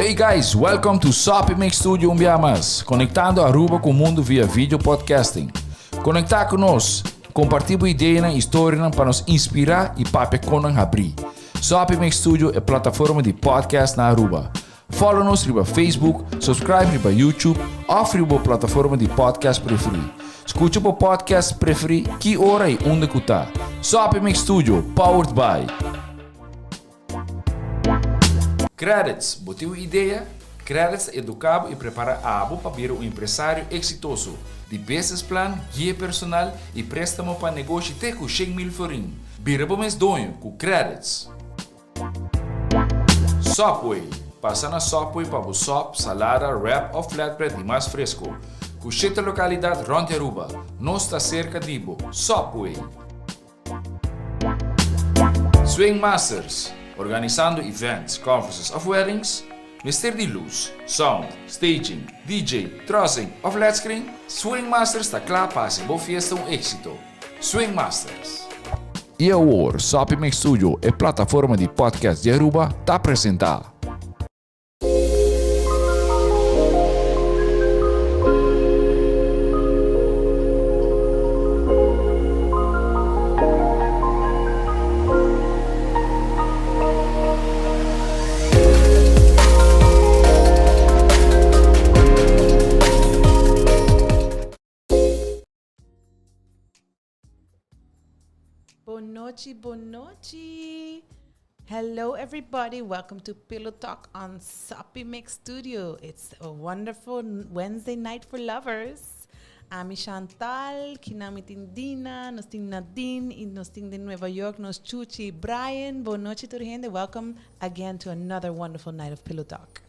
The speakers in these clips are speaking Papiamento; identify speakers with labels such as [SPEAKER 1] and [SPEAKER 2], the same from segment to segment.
[SPEAKER 1] Hey guys, welcome to Soppy Mix Studio un bia mas, conectando Aruba cu mundo via video podcasting. Conecta cu nos, comparti bo ideanan y storianan pa nos inspira y papia con nan habri. Soppy Mix Studio e plataforma di podcast na Aruba. Follow nos riba Facebook, subscribe riba YouTube of riba bo plataforma di podcast preferi. Scucha bo podcast preferi ki ora y unda cu ta. Soppy Mix Studio, powered by. Credits, Bo tin un idea? Credits ta educa bo y prepara abo pa bira un empresario exitoso. Di business plan, guia personal y prestamo pa negoshi te cu 100,000 florin. Bira bo mes doño cu Credits! Subway, Pasa na Subway pa bo sop, salada, wrap of flatbread di mas fresco. Cu shete localidad rond di Aruba. Nos ta cerca di bo. Subway! Swing Masters, Organisando events, conferences of weddings? Mester di luz, sound, staging, DJ, trussing of led screen? Swing Masters ta cla pa haci bo fiesta un exito. Swing Masters. Y awor, Soppy Mix Studio, e plataforma di podcast di Aruba, ta presenta.
[SPEAKER 2] Bon nochi, bon nochi. Hello, everybody. Welcome to Pillow Talk on Soppy Mix Studio. It's a wonderful Wednesday night for lovers. Ami Chantal, kinami tin Dina, nos tin Nadine y nos tin de Nueva York, nos Chuchi Brian. Bon nochi, tur hende. Welcome again to another wonderful night of Pillow Talk.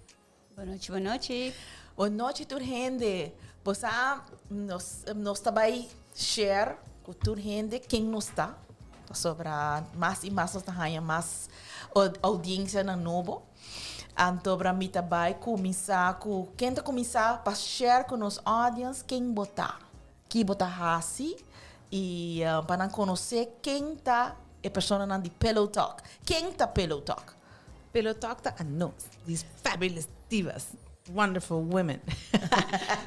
[SPEAKER 3] Bon nochi, bon nochi.
[SPEAKER 4] Bon nochi tur hende. Bo sa nos nos ta bai share ku tur hende ken nos ta. Pasobra mas i mas nos ta haña mas audiencianan nobo. Anto bra mi ta bai kuminsá ku ken ta kuminsá pa share ku nos audience ken bo ta, ki bo ta hasi i pa nan konosé ken ta e personanan di Pillow Talk. Ken ta Pillow Talk?
[SPEAKER 2] Pillow Talk ta anos, these fabulous divas, wonderful women.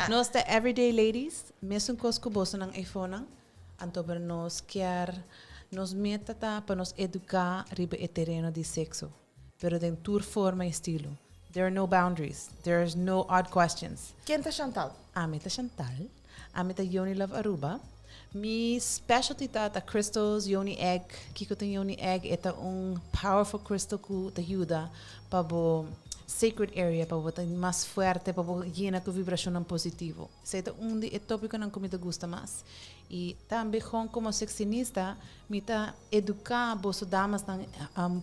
[SPEAKER 2] Nos ta everyday ladies, mesun kos ku bosonan eifonan, anto pero nos kier, nos meta ta pa nos eduká riba e tereno di sekso, pero den tur forma i stilo. There are no boundaries, there is no odd questions.
[SPEAKER 4] Ken ta Chantal?
[SPEAKER 2] Ami ta Chantal. Ami ta Yoni Love Aruba. Mi specialty ta ta crystals, Yoni Egg. Kiko ta un Yoni Egg? E ta un powerful crystal ku ta yuda pa bo sacred area, pa bo ta mas fuerte, pa bo yena ku vibrashonnan positivo. Esei ta un di e topikonan ku mi ta gusta mas. I tambe gon komo sexinista mi ta eduká boso damasnan,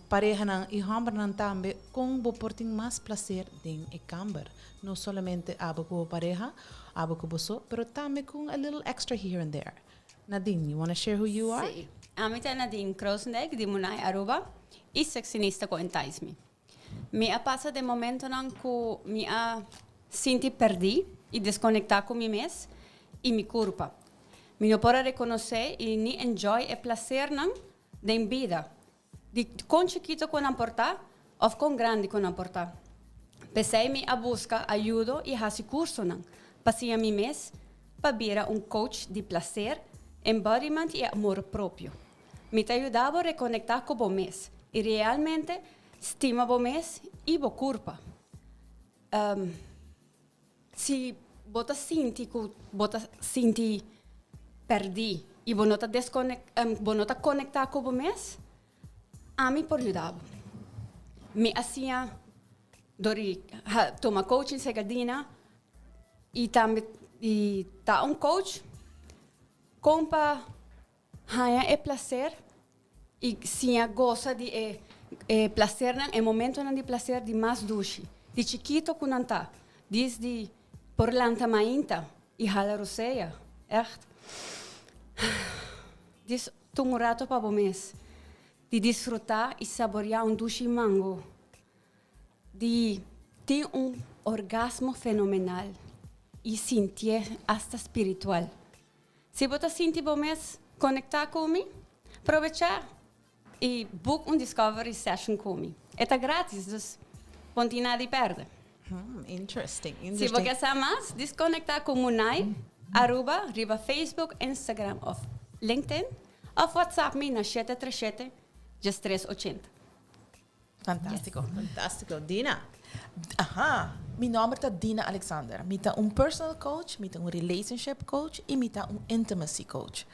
[SPEAKER 2] parehanan i hòmbernan tambe kon bo por tin mas plaser den e kamber. No solamente abo ku bo pareha, abo ku bo so, pero tambe ku a little extra here and there. Nadine, you wanna share who you are?
[SPEAKER 3] Sí. Ami ta Nadine Krosendijk di Munai, Aruba y sexinista ku Entice Me. Mi a pasa den momentonan ku mi a sinti perdí y deskonekta ku mi mes y mi kurpa. Mi no por a rekonosé y ni enjoy e plasernan den bida. Di kon chikito ku nan por ta òf kon grandi ku nan por ta. P'esei mi a buska ayudo i hasi kursonan pa siña mi mes pa bira un coach di plaser, embodiment i amor propio. Mi ta yuda bo rekonektá ku bo mes i realmente stima bo mes i bo kurpa. Si bo ta sinti ku bo ta sinti pèrdí i bo no ta deskonek bo no ta konektá ku bo mes, ami por yuda bo. Mi a siña dor di tuma coaching serka Dina i tambe i ta un coach kon pa Haña e plaser i siña gosa di e e plasernan, e momentonan di plaser di mas dushi. Di chikito ku nan ta, dis di por lanta mainta i hala rosea, ègt. Dis tuma un rato pa bo mes, di disfrutá i saboriá un dushi mango, di tin un orgasmo fenomenal i sintié asta spiritual. Si bo ta sinti bo mes konektá ku mi, probechá i book un discovery session ku mi. E ta gratis, dus bo no tin nada di pèrdè.
[SPEAKER 2] Interesting,
[SPEAKER 3] Si bo
[SPEAKER 2] interesting.
[SPEAKER 3] ke sa mas, disconecta cu Munay Aruba riba Facebook, Instagram of LinkedIn of WhatsApp mi na 737 1380.
[SPEAKER 4] Fantastico.
[SPEAKER 2] Fantastico. Dina.
[SPEAKER 4] Aha, mi nomber ta Dina Alexander. Mi ta un personal coach, mi ta un relationship coach y mi ta un intimacy coach.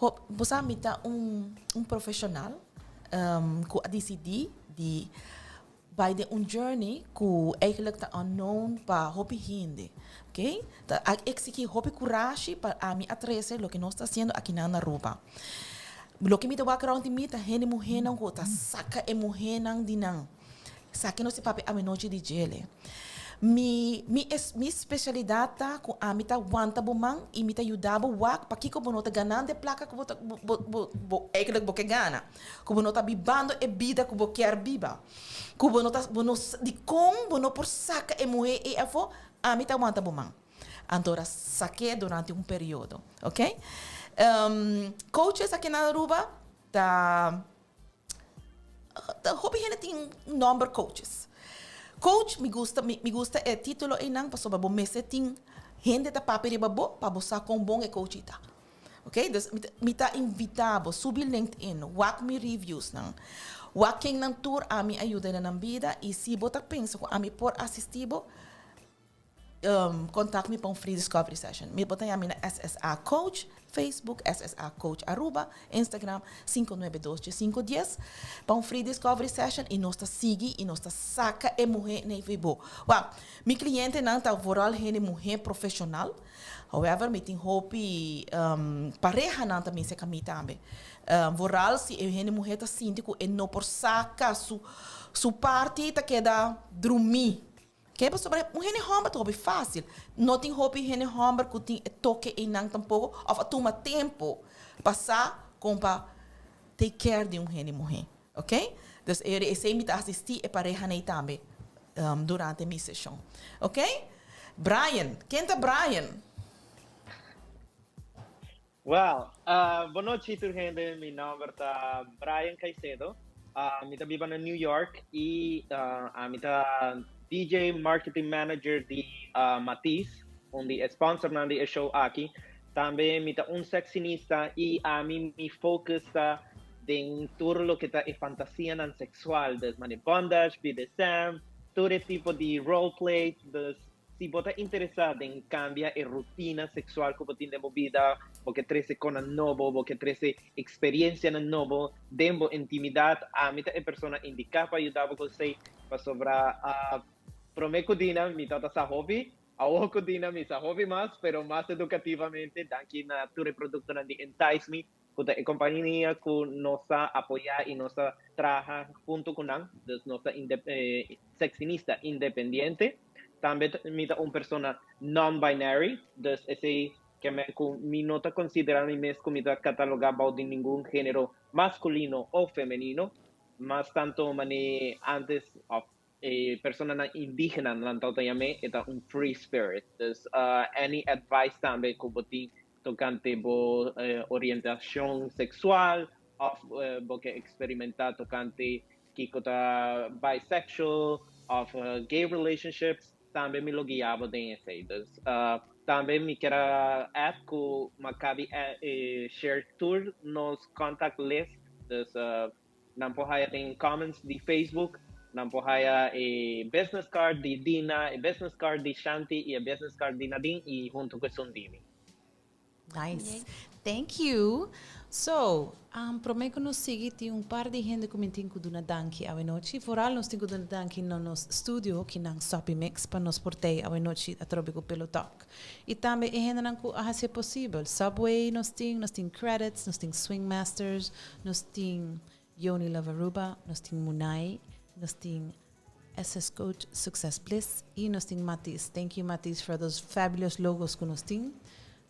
[SPEAKER 4] Hop, bo sa mi ta un, un profesional cu a dicidi di bai den un journey cu eigenlijk ta unknown pa hopi hende. Ok? Ta a exigi hopi curashi pa ami a trece loke nos ta haciendo akinan na Aruba. Loke mi ta wak rond di mi ta hende muhernan cu ta saca e muhernan di nan. Esaki nos ta papia awenochi di djele. Mi mi es mi specialidad ta cu ami ta wanta bo man y mi ta yuda bo wak pakico bo no ta ganando e placa cu bo ta bo bo bo bo eigenlijk bo ke gana. Cu bo no ta bibando e bida cu bo kier biba. Cu bo no ta bo no dicon bo no por saca e muhe ey afo, ami ta wanta bo man. Anto ora sak'é durante un periodo, ok. Coaches aki na Aruba ta ta hopi hende tin nomber coaches. Coach mi gusta mi gusta e titulo einan pasobra bo mester tin hende ta papia riba bo pa bo sa kon bon e coach ei ta. Ok, dus mi ta mi ta invita bo subi LinkedIn, wak mi reviewsnan, wak kennan tur ami a yuda den nan bida i si bo ta pensa ku ami por asisti bo, Contact mi pa un free discovery session. Mi por ta yami na SSA Coach, Facebook, SSA Coach Aruba, Instagram, 592 1510, pa un free discovery session y nos ta sigui y nos ta saca e muhe n'e vibo. Wak, mi clientenan ta vooral hende muhe profesional, however mi tin hopi parehanan ta mester cami tambe. Vooral si e hende muhe ta sinti cu e no por saca su su parti ta keda drumi. Ke pasobra un hende hòmber ta hopi fásil. No tin hopi hende hòmber ku tin e toke einan tampoko òf a tuma tempu pa sa kon pa take care di un hende muhé. Oke? Dus e esei mi ta asistí e parehanan ei tambe durante mi seshon. Oke? Brian, ken ta Brian?
[SPEAKER 5] Well, bon nochi tur hende, mi nomber ta Brian Caicedo, mi ta biba na New York y ami ta DJ Marketing Manager di Matisse, un di e sponsornan di e show aki. Tambe mi ta un sexinista y ami mi focus ta den tur loke ta e fantasianan sexual, dus mane bondage, BDSM, tur e tipo di roleplay, dus Si bo ta interesá den kambia e rutina seksual ku bo tin den bo bida, bo ke trese konan nobo, bo ke trese eksperiensianan nobo den bo intimidat, ami ta e persona indiká pa yuda bo ku esei, pasobra promé ku Dina mi tabata sa hopi, awor ku Dina mi sa hopi mas, pero mas edukativamente, danki na tur e produktonan di Entice Me, ku ta e kompania ku nos ta apoyá i nos ta traha huntu ku nan, dus nos ta sexinista independiente. Tambe mi ta un persona non-binary, dus esei ke men ku mi no ta konsiderá mi mes ku mi ta katalogá bou di ningun género maskulino o femenino, mas tanto manera antes òf E personanan indígena nan tabata yam'é, e ta un free spirit. Dus any advice tambe ku bo tin tokante bo orientashon seksual òf bo ke eksperimentá tokante kiko ta bisexual òf gay relationships, tambe mi lo guia bo den esei. Dus tambe mi kier a add ku Maccabi share tur nos contact list, dus Nan por haya den comments di Facebook, nan por haya e business card di Dina, e business card di Shanti y e business card di Nadine y hunto cu esun di mi.
[SPEAKER 2] Nice. Thank you. So, um, prome cu nos sigui tin un par di hende cu mi tin cu duna danki awenochi. Vooral nos tin cu duna danki na nos studio, kinan Soppy Mix, pa nos por tei awenochi atrobe cu Pillow Talk. Y tambe e hendenan cu a hacié posibel. Subway nos tin, nos tin Credits, nos tin Swing Masters, nos tin Yoni Love Aruba, nos tin Munai, nos tin SS Coach Success Bliss y nos tin Matis. Thank you Matis for those fabulous logos cu nos tin.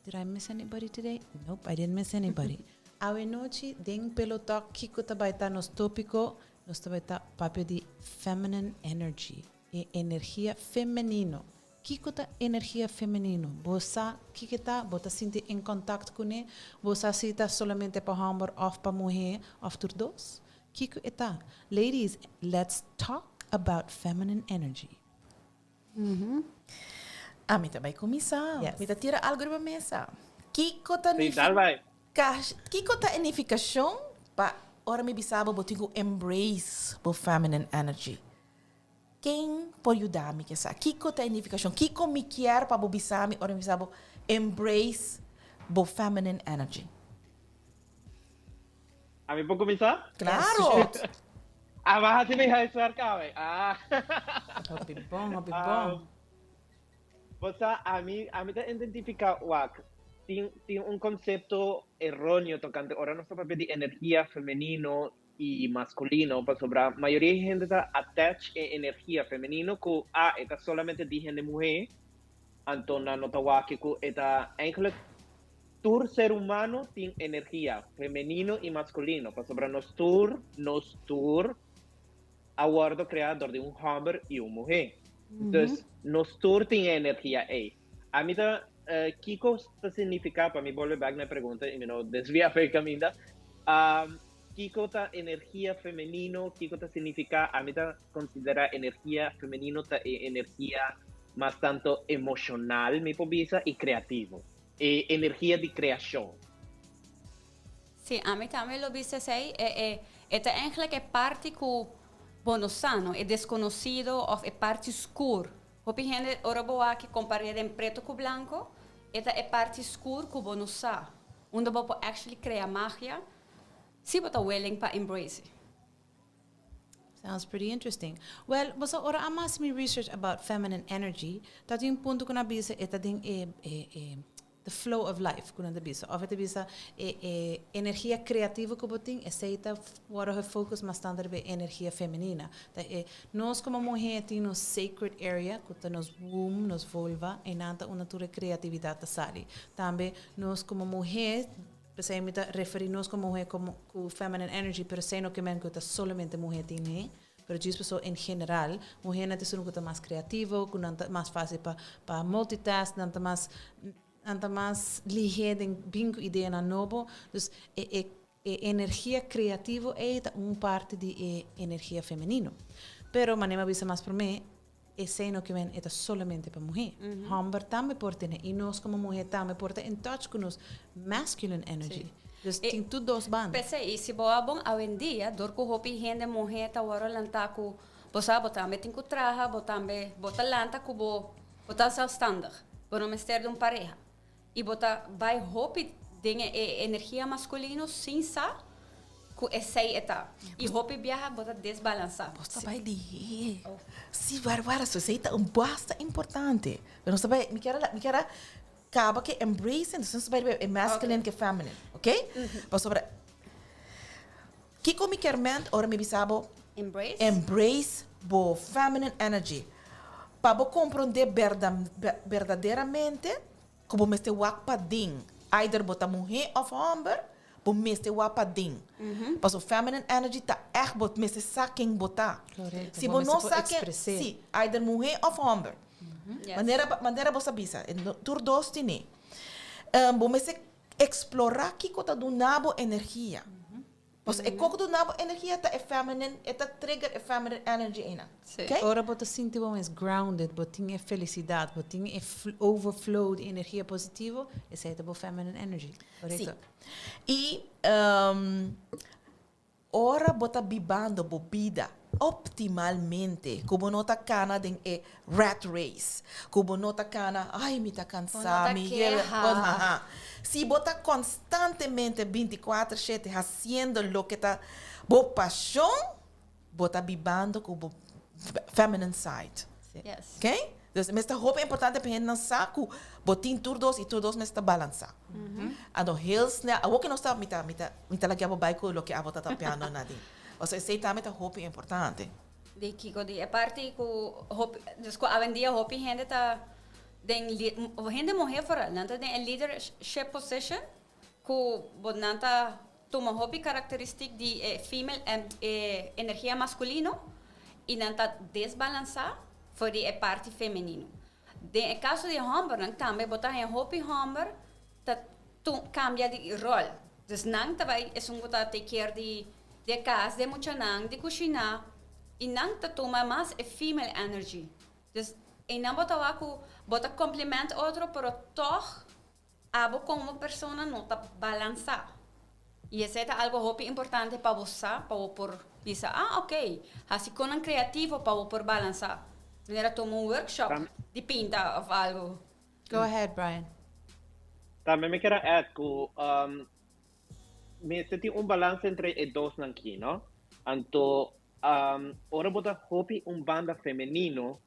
[SPEAKER 2] Did I miss anybody today? Nope, I didn't miss anybody. Awe nochi den Pillow Talk kico ta bay ta nos topico? Nos ta bay ta papia di feminine energy, e energia femenino. Kiko ta energia femenino? Bo sa kiko ta? Bo ta sinti en kontakt kuné? Bo sa si ta solamente pa hòmber òf pa muhé òf tur dos? Kiko e ta? Ladies, let's talk about feminine energy.
[SPEAKER 4] Ami ta bai kuminsá.
[SPEAKER 2] Yes.
[SPEAKER 4] Mi ta tira algu riba mesa. Kiko ta
[SPEAKER 5] Sí, dal bai.
[SPEAKER 4] Kiko ta e nifikashon pa ora mi bisa bo bo tin ku embrace bo feminine energy? Ken por yuda mi kesa? Kiko ta e nifikashon? Kiko mi kier pa bo bisa mi ora mi bisa bo embrace bo feminine energy?
[SPEAKER 5] Ami por kuminsá?
[SPEAKER 4] Claro!
[SPEAKER 5] Ah, bo a hasi mi huiswerk awe. Ah.
[SPEAKER 2] Hopi bon, hopi bon.
[SPEAKER 5] Bo sa, ami, ami ta identifiká wak, tin, tin un konsepto eróneo tokante ora nos ta papia di energia femenino i maskulino, pasobra mayoria di hende ta attach e energia femenino ku, ah, e ta solamente di hende muhé, anto nan no ta wak ku e ta eigenlijk tur ser humano tin energia femenino i maskulino, pasobra nos tur, nos tur a wòrdu kreá dor di un hòmber i un muhé. Dus nos tur tin e energia ei. Ami ta, kiko ta signifiká, pa mi bolbe bèk na e pregunta i mi no desviá for e kaminda, kiko ta energia femenino, kiko ta signifiká? Ami ta konsiderá energia femenino ta e energia mas tanto emoshonal, mi por bisa, i kreativo. E energia di kreashon.
[SPEAKER 3] Sí, ami tambe lo bisa esei. E, e, e ta eigenlijk e parti ku bo no sa, no? E deskonosido òf e parti skur. Hopi hende ora bo wak kompar'é den preto ku blanko, e ta e parti skur ku bo no sa. Unda bo por actually krea magia, si bo ta willing pa embrace.
[SPEAKER 2] Sounds pretty interesting. Well, bo sa ora a mas mi research about feminine energy, ta tin un punto ku nan a bisa e ta den e e e the flow of life ku nan ta bisa. Of e ta bisa e e energia creativo ku bo tin, esei ta wòrdu gefocus mas tantu riba e energia femenina. Ta e nos komo muhé tin nos sacred area ku ta nos womb, nos vulva, einan ta unda tur e creatividat ta sali. Tambe nos komo muhé P'esei mi ta referí nos komo muhé komo ku feminine energy, pero esei no ke men ku ta solamente muhé tin e, pero djis pasobra en general muhénan ta esun ku ta mas kreativo, ku nan ta mas fásil pa pa multitask, nan ta mas nan ta mas lihé den bin ku ideanan nobo. Dus e e e energia kreativo ei ta un parti di e energia femenino. Pero manera mi a bisa mas promé, Esei no ke men e ta solamente pa muhé. Hòmber tambe por tene i nos komo muhé tambe por ta in touch ku nos masculine energy. Dus tin tur dos banda.
[SPEAKER 3] P'esei, i si bo a bon awendia, dor ku hopi hende muhé ta wòrdu lantá ku, bo sa, bo tambe tin ku traha, bo tambe, bo ta lanta ku bo, bo ta zelfstandig, bo no mester di un pareha. I bo ta bai hopi den e energia maskulino sin sa ku esei e ta. I hopi biaha bo ta desbalansá.
[SPEAKER 4] Bo ta bai lihé. Sí, Barbara, so esei ta un basta importante. Pero nos ta bai, mi kier a, mi kier a kaba ku e embracing, dus nos ta bai riba e masculine ku e feminine, oké? Pasobra kiko mi kier meant ora mi bisa bo
[SPEAKER 3] Embrace?
[SPEAKER 4] Embrace bo feminine energy. Pa bo komprondé berda, berdaderamente ku bo mester wak paden. Either bo ta muhé òf hòmber, bo mester wak paden. Pasobra feminine energy ta ègt bo mester sa ken bo ta.
[SPEAKER 2] Korekto,
[SPEAKER 4] Si
[SPEAKER 2] bo
[SPEAKER 4] bo no
[SPEAKER 2] mester por
[SPEAKER 4] sa ken,
[SPEAKER 2] ekspres'é.
[SPEAKER 4] sí, either muhé òf hòmber.
[SPEAKER 3] Yes.
[SPEAKER 4] Manera, manera bo sa bisa, tur dos tene. Bo mester eksplorá kiko ta duna bo energia. Pasobra e koko duna bo energia ta e feminine, e ta trigger e feminine energy einan.
[SPEAKER 3] Sí.
[SPEAKER 4] Okay?
[SPEAKER 2] Ora bo ta sinti bo mes grounded, bo tin e felicidad, bo tin e overflow di energia positivo, esei ta bo feminine energy. Correcto?
[SPEAKER 4] Sí. I ora bo ta bibando bo bida optimalmente, ku bo no ta kana den e rat race, ku bo no ta kana, ay mi ta kansá,
[SPEAKER 3] ta
[SPEAKER 4] mi yega,
[SPEAKER 3] keha.
[SPEAKER 4] bo haha. Si bo ta konstantemente bintikuater shete hasiendo loke ta bo pashon, bo ta bibando ku bo feminine side.
[SPEAKER 3] Yes.
[SPEAKER 4] Ok? Dus mester hopi importante pa hendenan sa ku bo tin tur dos i tur dos mester ta balansá. Anto heel snel, awor ke nos ta, mi ta, mi ta, mi ta laga bo bai ku loke abo ta tapiando Nadine. Pasobra esei tambe ta hopi importante.
[SPEAKER 3] Di kiko di e parti ku hopi, dus ku awendia hopi hende ta den hende muhé vooral, nan ta den e leadership position ku bo nan ta tuma hopi karakteristik di e female e energia maskulino i nan ta desbalansá for di e parti femenino. Den e kaso di hòmbernan tambe bo ta haña hopi hòmber ta kambia di ròl. Dus nan ta bai esun ku ta take care di di e kas, di e muchanan, di kushiná i nan ta tuma mas e female energy. Dus. Einan bo ta wak ku bo ta compliment otro pero tog abo komo persona no ta balansá. I esei ta algo hopi importante pa bo sa, pa bo por bisa, ah ok, hasi konan kreativo pa bo por balansá. Manera tuma un workshop di pinta of algo.
[SPEAKER 2] Go ahead, Brian.
[SPEAKER 5] Tambe mi kier a add ku mester tin un balans entre e dosnan ki, no? Anto ora bo ta hopi un banda femenino,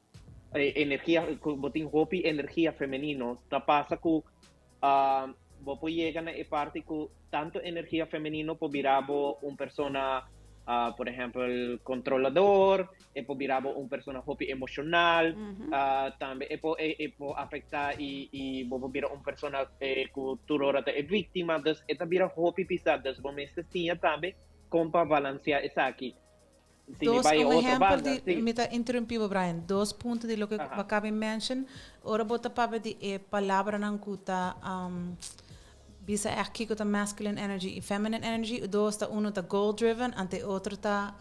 [SPEAKER 5] energia, ku bo tin hopi energia femenino, ta pasa ku bo por yega na e parti ku tanto energia femenino por bira bo un persona, por ehempel, controlador, e por bira bo un persona hopi emocional, tambe e por e por afecta y y bo por bira un persona ku tur ora ta e victima, dus e ta bira hopi pisa, dus bo mester siña tambe kon pa balancea esaki. Si mi
[SPEAKER 2] Dos,
[SPEAKER 5] bai e
[SPEAKER 2] un
[SPEAKER 5] otro
[SPEAKER 2] ehempel
[SPEAKER 5] banda,
[SPEAKER 2] di,
[SPEAKER 5] si.
[SPEAKER 2] mi ta interrumpí bo Brian, dos punto di loke
[SPEAKER 5] Aha.
[SPEAKER 2] bo acaba di mention, ora bo ta papia di e palabranan cu ta bisa echt kico ta masculine energy y feminine energy, dos ta uno ta goal driven ante e otro ta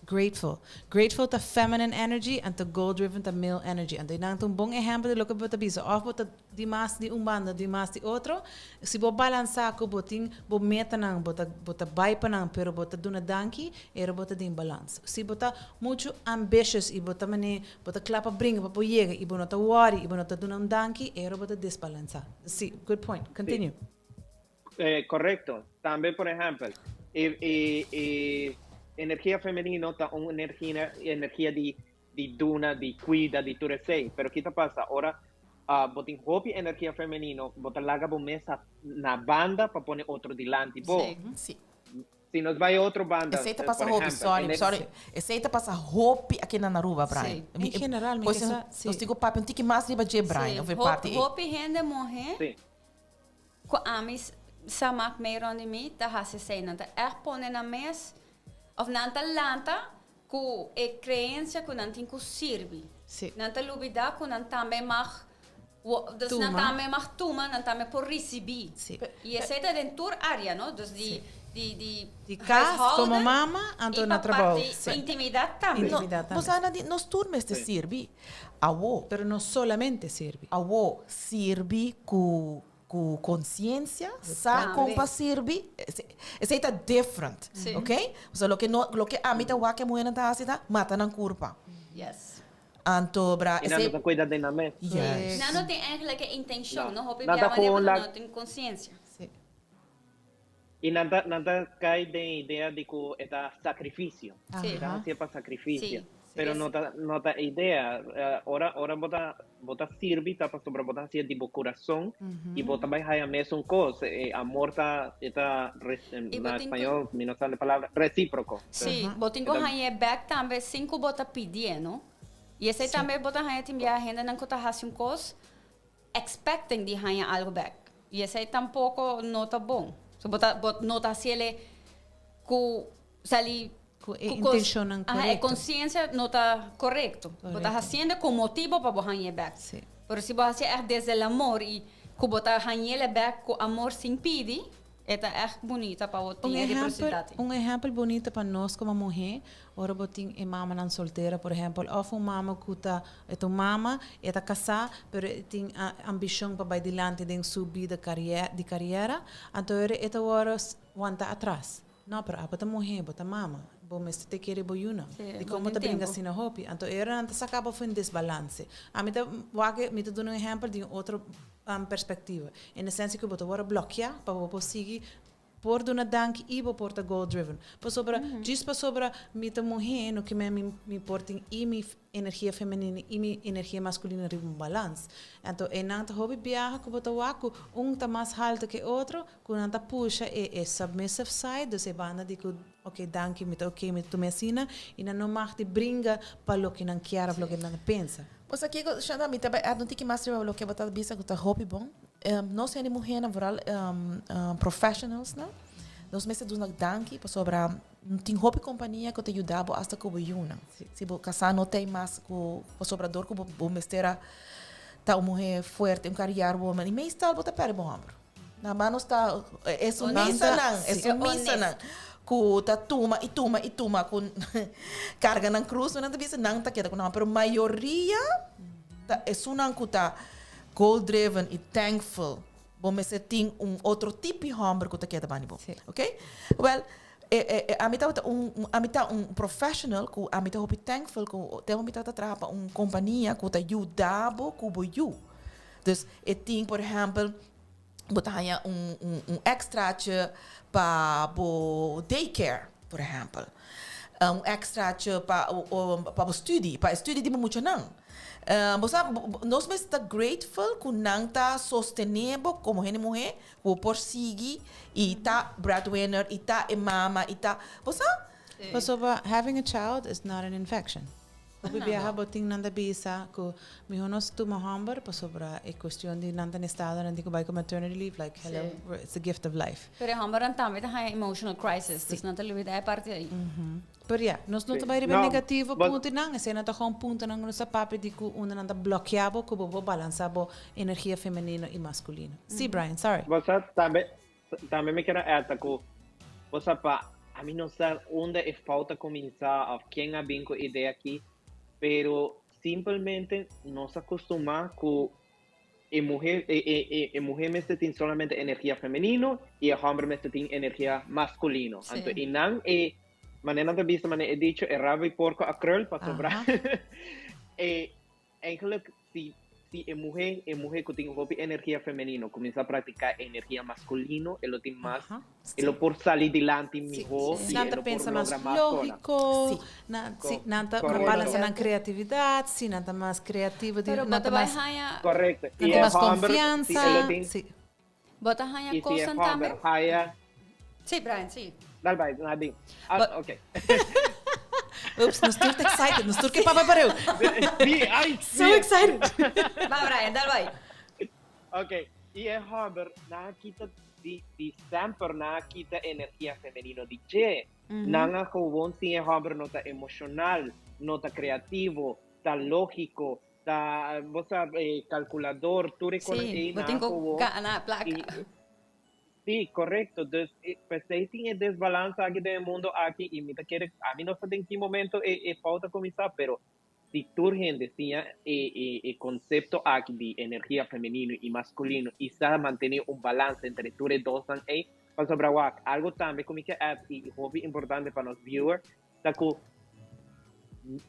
[SPEAKER 2] grateful. Grateful ta feminine energy anto goal driven ta male energy. Anto nan ta un bon ehempel di loke bo ta bisa, of bo ta di mas di un banda di mas di otro, si bo balansa cu bo tin bo metanan, bo ta bo ta bay pa nan pero bo ta duna danki, era bo ta den balans. Si bo ta mucho ambitious y bo ta mane bo ta cla pa bringa pa bo yega y bo no ta worry y bo no ta duna un danki, era bo ta desbalansa. Si, good point. Continue.
[SPEAKER 5] Si, correcto. Tambe por ehempel, e e e energia femenino ta un energia energia di di duna, di cuida, di tur esey. Pero ki ta pasa? Ora bo tin hopi energia femenino, bo ta laga bo mes na banda pa pone otro dilanti bo.
[SPEAKER 4] Si.
[SPEAKER 5] Si nos bay otro banda,
[SPEAKER 4] Esey ta pasa
[SPEAKER 5] por
[SPEAKER 4] hopi,
[SPEAKER 5] ehempel,
[SPEAKER 4] sorry,
[SPEAKER 5] ener-
[SPEAKER 4] sorry. Esey ta pasa hopi aki na Aruba, Brian.
[SPEAKER 2] Sí. En general, mi
[SPEAKER 4] Pues
[SPEAKER 2] ke sa, sí.
[SPEAKER 4] nos tin cu papia un tiki mas riba dje, Brian,
[SPEAKER 3] Sí,
[SPEAKER 4] of e parti ey.
[SPEAKER 3] Hopi hende muhe
[SPEAKER 5] Sí.
[SPEAKER 3] cu ami sa mak mee rond di mi ta haci esey. Nan ta echt pone nan mes, of nan ta lanta Ku e kreensia ku nan tin ku sirbi.
[SPEAKER 2] Sí.
[SPEAKER 3] Nan ta lubidá ku nan tambe mag dus nan
[SPEAKER 2] Tuma.
[SPEAKER 3] tambe mag tuma, nan tambe por risibí.
[SPEAKER 2] Sí.
[SPEAKER 3] I esei ta den tur área, no? Dus di di di
[SPEAKER 2] Di kas, komo
[SPEAKER 3] huishouden
[SPEAKER 2] mama, anto
[SPEAKER 3] i
[SPEAKER 2] na
[SPEAKER 3] pa
[SPEAKER 2] trabou.
[SPEAKER 3] parti
[SPEAKER 2] Sí.
[SPEAKER 3] intimidat tambe.
[SPEAKER 2] Intimidat
[SPEAKER 4] No, bo
[SPEAKER 2] tambe.
[SPEAKER 4] sa na di nos tur mester sirbi. Awo.
[SPEAKER 2] Pero no solamente sirbi.
[SPEAKER 4] Awo, sirbi ku Ku conciencia, sa con pa sirbi, esey ta different, ok? Pasobra loke no, loke ami ta wak e muhernan ta haci ta mata nan curpa.
[SPEAKER 3] Yes.
[SPEAKER 4] Anto bra,
[SPEAKER 5] Y nan
[SPEAKER 4] esey.
[SPEAKER 5] no ta cuida den nan mes.
[SPEAKER 4] Yes.
[SPEAKER 3] Nan no tin eigenlijk e intencion, no? Hopi
[SPEAKER 5] Nan ta
[SPEAKER 3] bia wanneer
[SPEAKER 5] gewoon
[SPEAKER 3] bo
[SPEAKER 5] la
[SPEAKER 3] no tin conciencia.
[SPEAKER 2] Sí.
[SPEAKER 5] Y nan ta, nan ta cay den idea di cu e ta sacrificio.
[SPEAKER 3] Sí.
[SPEAKER 5] E ta hacié pa sacrificio.
[SPEAKER 3] Sí.
[SPEAKER 5] Pero no ta, no ta e idea. Ora, ora bo ta, bo ta sirbi ta pasobra bo ta hacié di bo curason y bo ta bay haya mesun cos. E amor ta, e ta,
[SPEAKER 3] Y bo
[SPEAKER 5] na
[SPEAKER 3] tin cu
[SPEAKER 5] español mi no sa e palabra, recíproco.
[SPEAKER 3] Sí, bo tin cu hañ'é bek tambe sin cu bo ta pidié, no? Y esey tambe bo ta haña tin bia hendenan cu ta haci un cos expecting di haña algo bek. Y esey tampoco no ta bon. So bo ta, bo no ta haciele cu sali
[SPEAKER 2] Cu e
[SPEAKER 3] cu
[SPEAKER 2] intencionnan
[SPEAKER 3] Aha, e
[SPEAKER 2] corecto.
[SPEAKER 3] conciencia no ta corecto. Bo ta
[SPEAKER 2] Corecto.
[SPEAKER 3] haciendo cu motibo pa bo hañ'e bek.
[SPEAKER 2] Sí.
[SPEAKER 3] Pero si bo haci'e echt desde el amor y cu bo ta hañ'ele bek cu amor sin pidi, E ta echt bunita pa bo
[SPEAKER 2] Un
[SPEAKER 3] tin e
[SPEAKER 2] ehempel,
[SPEAKER 3] reciprocidad.
[SPEAKER 2] un ehempel bunita pa nos como muhe, ora bo tin e mamanan soltera, por ehempel, of un mama cu ta, e ta un mama, e ta casa, pero e tin ambicion pa bay dilanti den su bida carier, di cariera, anto ora e ta worde wanta atras. No, pero abo ta muhe, bo ta mama, bo mester te kere bo yunan.
[SPEAKER 3] Sí,
[SPEAKER 2] Di
[SPEAKER 3] bo
[SPEAKER 2] como
[SPEAKER 3] tin
[SPEAKER 2] ta bringa
[SPEAKER 3] tempo.
[SPEAKER 2] asina hopi. Anto ora nan ta saca bo fu un desbalance. Ami ta wak, mi ta duna un ehempel di un otro perspectiva. En esencia cu bo ta worde blokia pa bo por sigui por duna danki y bo por ta goal driven. Pasobra, djis pasobra mi ta muhe no kimen mi mi por tin y mi energia femenino y mi energia masculino riba un balans. Anto eynan ta hopi biaha cu bo ta wak cu un ta mas halto ke otro, cu nan ta pusha e e submissive side, dus e banda di cu ok danki mi ta ok mi ta tuma asina y nan no mag di bringa pa loke nan kier of loke nan ta pensa.
[SPEAKER 4] Bo sa kiko, Shanda, mi ta bai add un tiki mas riba loke bo ta bisa ku ta hopi bon. Nos hende muhénan, vooral professionalsnan, nos mester duna danki pasobra tin hopi kompania ku ta yuda bo asta ku bo yunan. Si bo kasá no ta ei mas ku pasobra dor ku bo mester a ta un muhé fuerte, un career woman, i meestal bo ta pèrdè bo hòmber. Na mas nos ta e sumisanan, e sumisanan ku ta tuma i tuma i tuma ku karga nan krus, nan ta bisa nan ta keda ku nan, pero mayoria. Ta esunnan ku ta goal driven i thankful, bo mester tin un otro tipo hòmber ku ta keda banda di bo. Ok? Wèl, e e e ami tabata un ami ta un professional ku ami ta hopi thankful ku tempu mi tabata traha pa un kompania ku ta yuda bo ku bo yu. Dus e tin por ehèmpel bo ta haña un un un extraatje pa bo daycare, por ehèmpel. Un extraatje pa pa bo studie, pa e studie di bo muchanan. Bo sa, nos mester ta grateful ku nan ta sostené bo komo hende muhé, ku bo por sigui i ta breadwinner, i ta e mama, i ta, bo sa?
[SPEAKER 2] Pasobra having a child is not an infection. Hopi biaha bo tin nan ta bisa ku mihó nos tuma hòmber pasobra e kuestion di nan ta na estado nan tin ku bai ku maternity leave like hello it's a gift of life.
[SPEAKER 3] Pero e hòmbernan tambe ta haña emotional crisis dus nan ta lubidá e parti ei.
[SPEAKER 2] Pero ya, nos no ta bai riba e negativo puntonan, esei nan ta gewoon puntonan ku nos ta papia di ku unda nan ta blòkiá bo ku bo por balansá bo energia femenino i maskulino. Sí Brian, sorry.
[SPEAKER 5] Bo sa tambe Tambe mi kier a add ta ku bo sa pa ami no sa unda e fout a kuminsá òf ken a bin ku e idea aki, pero simpelmente nos a kustumá ku e muhé e e e e muhé mester tin solamente energia femenino i e hòmber mester tin energia maskulino. Anto i nan e manera nan ta bisa manera e dicho e rabo i porko a krul pasobra e Eigenlijk si si e muhé e muhé ku tin hopi energia femenino kuminsá praktiká e energia maskulino e lo tin mas e lo por sali dilanti mihó i
[SPEAKER 2] Nan
[SPEAKER 5] e
[SPEAKER 2] ta
[SPEAKER 5] lo por
[SPEAKER 2] pensa mas
[SPEAKER 5] logra mas kosnan.
[SPEAKER 2] lógiko,
[SPEAKER 4] Sí.
[SPEAKER 2] nan
[SPEAKER 5] Ko
[SPEAKER 2] sí nan ta
[SPEAKER 5] korekto.
[SPEAKER 2] balansa nan kreatividat, sí nan ta mas kreativo di
[SPEAKER 3] Pero bo
[SPEAKER 2] nan
[SPEAKER 3] ta
[SPEAKER 2] ta
[SPEAKER 3] bai
[SPEAKER 2] mas
[SPEAKER 3] haña
[SPEAKER 5] Korekto.
[SPEAKER 2] nan
[SPEAKER 5] I
[SPEAKER 2] tin
[SPEAKER 5] e
[SPEAKER 2] mas
[SPEAKER 5] hòmber si e
[SPEAKER 2] konfiansa,
[SPEAKER 5] lo tin
[SPEAKER 2] sí.
[SPEAKER 3] Bo ta haña
[SPEAKER 5] i si e
[SPEAKER 3] kosnan tambe?
[SPEAKER 5] hòmber haya
[SPEAKER 3] Sí, Brian, sí.
[SPEAKER 5] Dal bai, Nadine. Ah,
[SPEAKER 3] Bo
[SPEAKER 5] ok.
[SPEAKER 2] Ups, nos tur ta excited, nos tur ke papia pareu.
[SPEAKER 5] Sí, ay,
[SPEAKER 2] So
[SPEAKER 5] sí.
[SPEAKER 2] excited.
[SPEAKER 3] Ba, Brian, dal bai.
[SPEAKER 5] Ok, i e hòmber nan a kita di di semper nan a kita energia femenino di dje. Nan a gewoon sin e hòmber no ta emoshonal, no ta kreativo, ta lógiko, Ta, bo sa, e calculador, tur e cosnan
[SPEAKER 3] Sí,
[SPEAKER 5] ei
[SPEAKER 3] bo
[SPEAKER 5] nan
[SPEAKER 3] tin
[SPEAKER 5] a
[SPEAKER 3] cu
[SPEAKER 5] gewoon
[SPEAKER 3] gana placa.
[SPEAKER 5] i Sí, correcto. Dus, e, p'esei tin e desbalansa aki den e mundo aki i mi ta kere, ami no sa den ki momento e, e fout a cuminsa, pero si tur hende siña e, e, e concepto aki di energia femenino i masculino i sa mantene un balansa entre tur e dosnan ei, pasobra wak, algo tambe cu mi ke add i hopi importante pa nos viewer, ta ku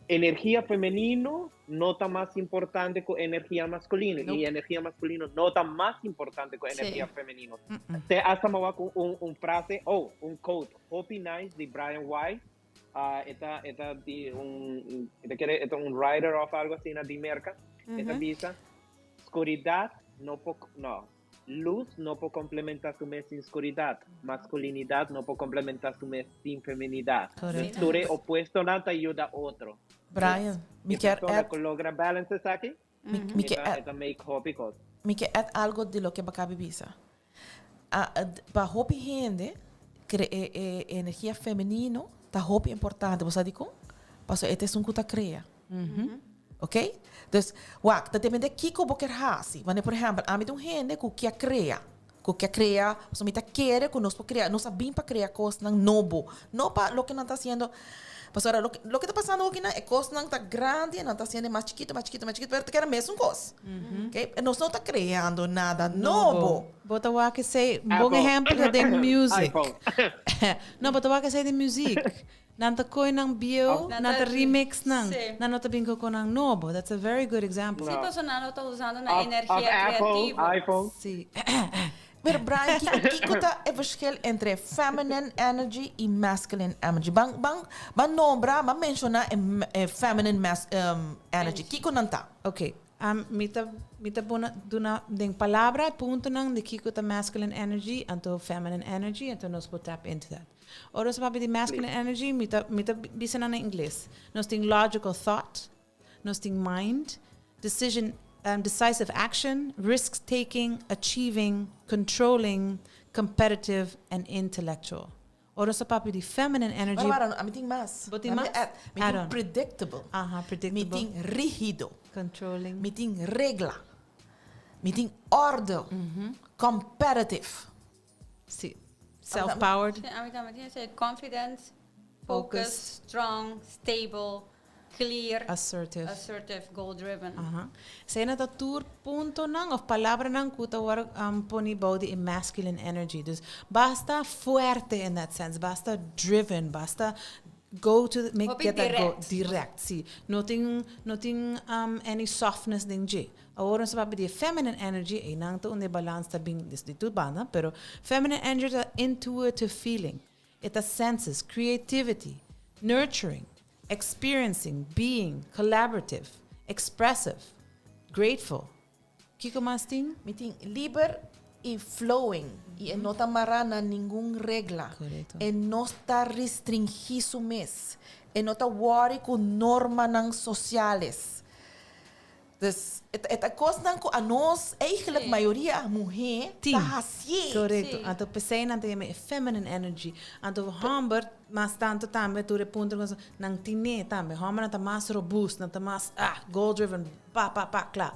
[SPEAKER 5] energia femenino no ta mas importante ku energia maskulino i energia maskulino no ta mas importante ku energia femenino. Te hasta mi wak un, un frase, oh, un quote hopi nice di Brian Weiss. Uh, e ta, e ta di un, e ta kere, e ta un writer of algo asina di Merca. E ta bisa, skuridat no por, no, Lus no por komplementá su mes sin skuridat. Maskulinidat no por komplementá su mes sin feminidat. Dus tur e opuestonan ta yuda otro.
[SPEAKER 4] Brian, mi
[SPEAKER 5] E
[SPEAKER 4] kier
[SPEAKER 5] persona
[SPEAKER 4] add.
[SPEAKER 5] ku logra balance esaki,
[SPEAKER 4] Mi, mi
[SPEAKER 5] e
[SPEAKER 4] ke
[SPEAKER 5] ta,
[SPEAKER 4] add.
[SPEAKER 5] e ta make hopi kos.
[SPEAKER 4] Mi ke add algo di loke bo kabi bisa. A, pa hopi hende, kre e, e energia femenino ta hopi importante. Bo sa dikon? Pasobra e ta esun ku ta krea. Ok? Dus, wak, ta depende kiko bo kier hasi. Wanneer, por ehempel, ami ta un hende ku kier krea. Ku kier krea, pasobra mi ta kere ku nos por krea. Nos a bin pa krea kosnan nobo. No pa loke nan ta hasiendo. Pasobra loke, loke ta pasando hokinan, e kosnan ta grandi en nan ta hasiendo e mas chikito, mas chikito, mas chikito, pero ta keda mesun kos. Ok? Nos no ta kreando nada nobo.
[SPEAKER 2] Bo ta wak esei, un bon
[SPEAKER 5] Apple.
[SPEAKER 2] ehempel ta den music.
[SPEAKER 5] iPhone.
[SPEAKER 2] No, bo ta wak esei den muziek. Nan ta koe nan bieu,
[SPEAKER 3] Nan
[SPEAKER 2] nan
[SPEAKER 3] ta
[SPEAKER 2] ta remix nan.
[SPEAKER 3] Sí.
[SPEAKER 2] Nan no ta bin ku nan nobo. That's a very good example.
[SPEAKER 3] Sí,
[SPEAKER 5] No.
[SPEAKER 3] pasobra nan no ta usando nan
[SPEAKER 5] Of, of
[SPEAKER 3] energia
[SPEAKER 5] Apple,
[SPEAKER 3] creativo.
[SPEAKER 5] iPhone.
[SPEAKER 2] Sí.
[SPEAKER 4] Pero Brian, ki, kiko ta e verschil entre feminine energy i masculine energy? Ban, ban, ban nombra, ban menshoná e, e feminine mas, um, energy. Kiko nan ta?
[SPEAKER 2] Ok. Um, mi ta, mi ta bona, duna den palabra e puntonan di kiko ta masculine energy anto feminine energy, anto nos por tap into that. Ora nos papia di masculine energy, mi ta, mi ta bisa nan na ingles. Nos tin logical thought, nos tin mind, decision, um, decisive action, risk taking, achieving, controlling, competitive and intellectual. Ora nos ta papia di feminine energy.
[SPEAKER 4] Wara, wara, ami tin mas.
[SPEAKER 2] Bo tin
[SPEAKER 4] Ami
[SPEAKER 2] mas?
[SPEAKER 4] add. Mi
[SPEAKER 2] Add
[SPEAKER 4] tin
[SPEAKER 2] on.
[SPEAKER 4] predictable.
[SPEAKER 2] Aha, predictable.
[SPEAKER 4] Mi tin rigido.
[SPEAKER 2] Controlling.
[SPEAKER 4] Mi tin regla. Mi tin orde. Competitive.
[SPEAKER 2] Sí. Self-powered.
[SPEAKER 3] Sí, ami tambe tin esei. Confident, focused, strong, stable. Clear.
[SPEAKER 2] Assertive.
[SPEAKER 3] Assertive, goal driven.
[SPEAKER 2] Aha. Eseinan ta tur puntonan of palabranan ku ta wòrdu poni bou di e masculine energy. Dus basta fuerte in that sense, basta driven, basta go to the, make
[SPEAKER 3] Hopi
[SPEAKER 2] get that goal.
[SPEAKER 3] direct.
[SPEAKER 2] Direct, si. No tin no tin any softness den dje. Awor nos ta papia di e feminine energy, einan ta unda e balans ta bin des di tur banda, pero feminine energy ta intuitive feeling. E ta senses, creativity, nurturing, experiencing, being, collaborative, expressive, grateful. Kiko mas tin?
[SPEAKER 4] Mi tin liber y flowing y e no ta mará na ningun regla.
[SPEAKER 2] Correcto.
[SPEAKER 4] E no ta restringí su mes. E no ta worry cu normanan sociales. Dus e ta e ta kosnan ku anos eigenlijk mayoria muhé
[SPEAKER 2] Tin.
[SPEAKER 4] ta hasié.
[SPEAKER 2] Korekto.
[SPEAKER 3] Sí.
[SPEAKER 2] Anto p'esei nan ta yama e feminine energy. Anto hòmber mas tantu tambe tur e punto ku nan tin'é tambe. Hòmbernan ta mas robust, nan ta mas ah goal driven, pa pa pa kla.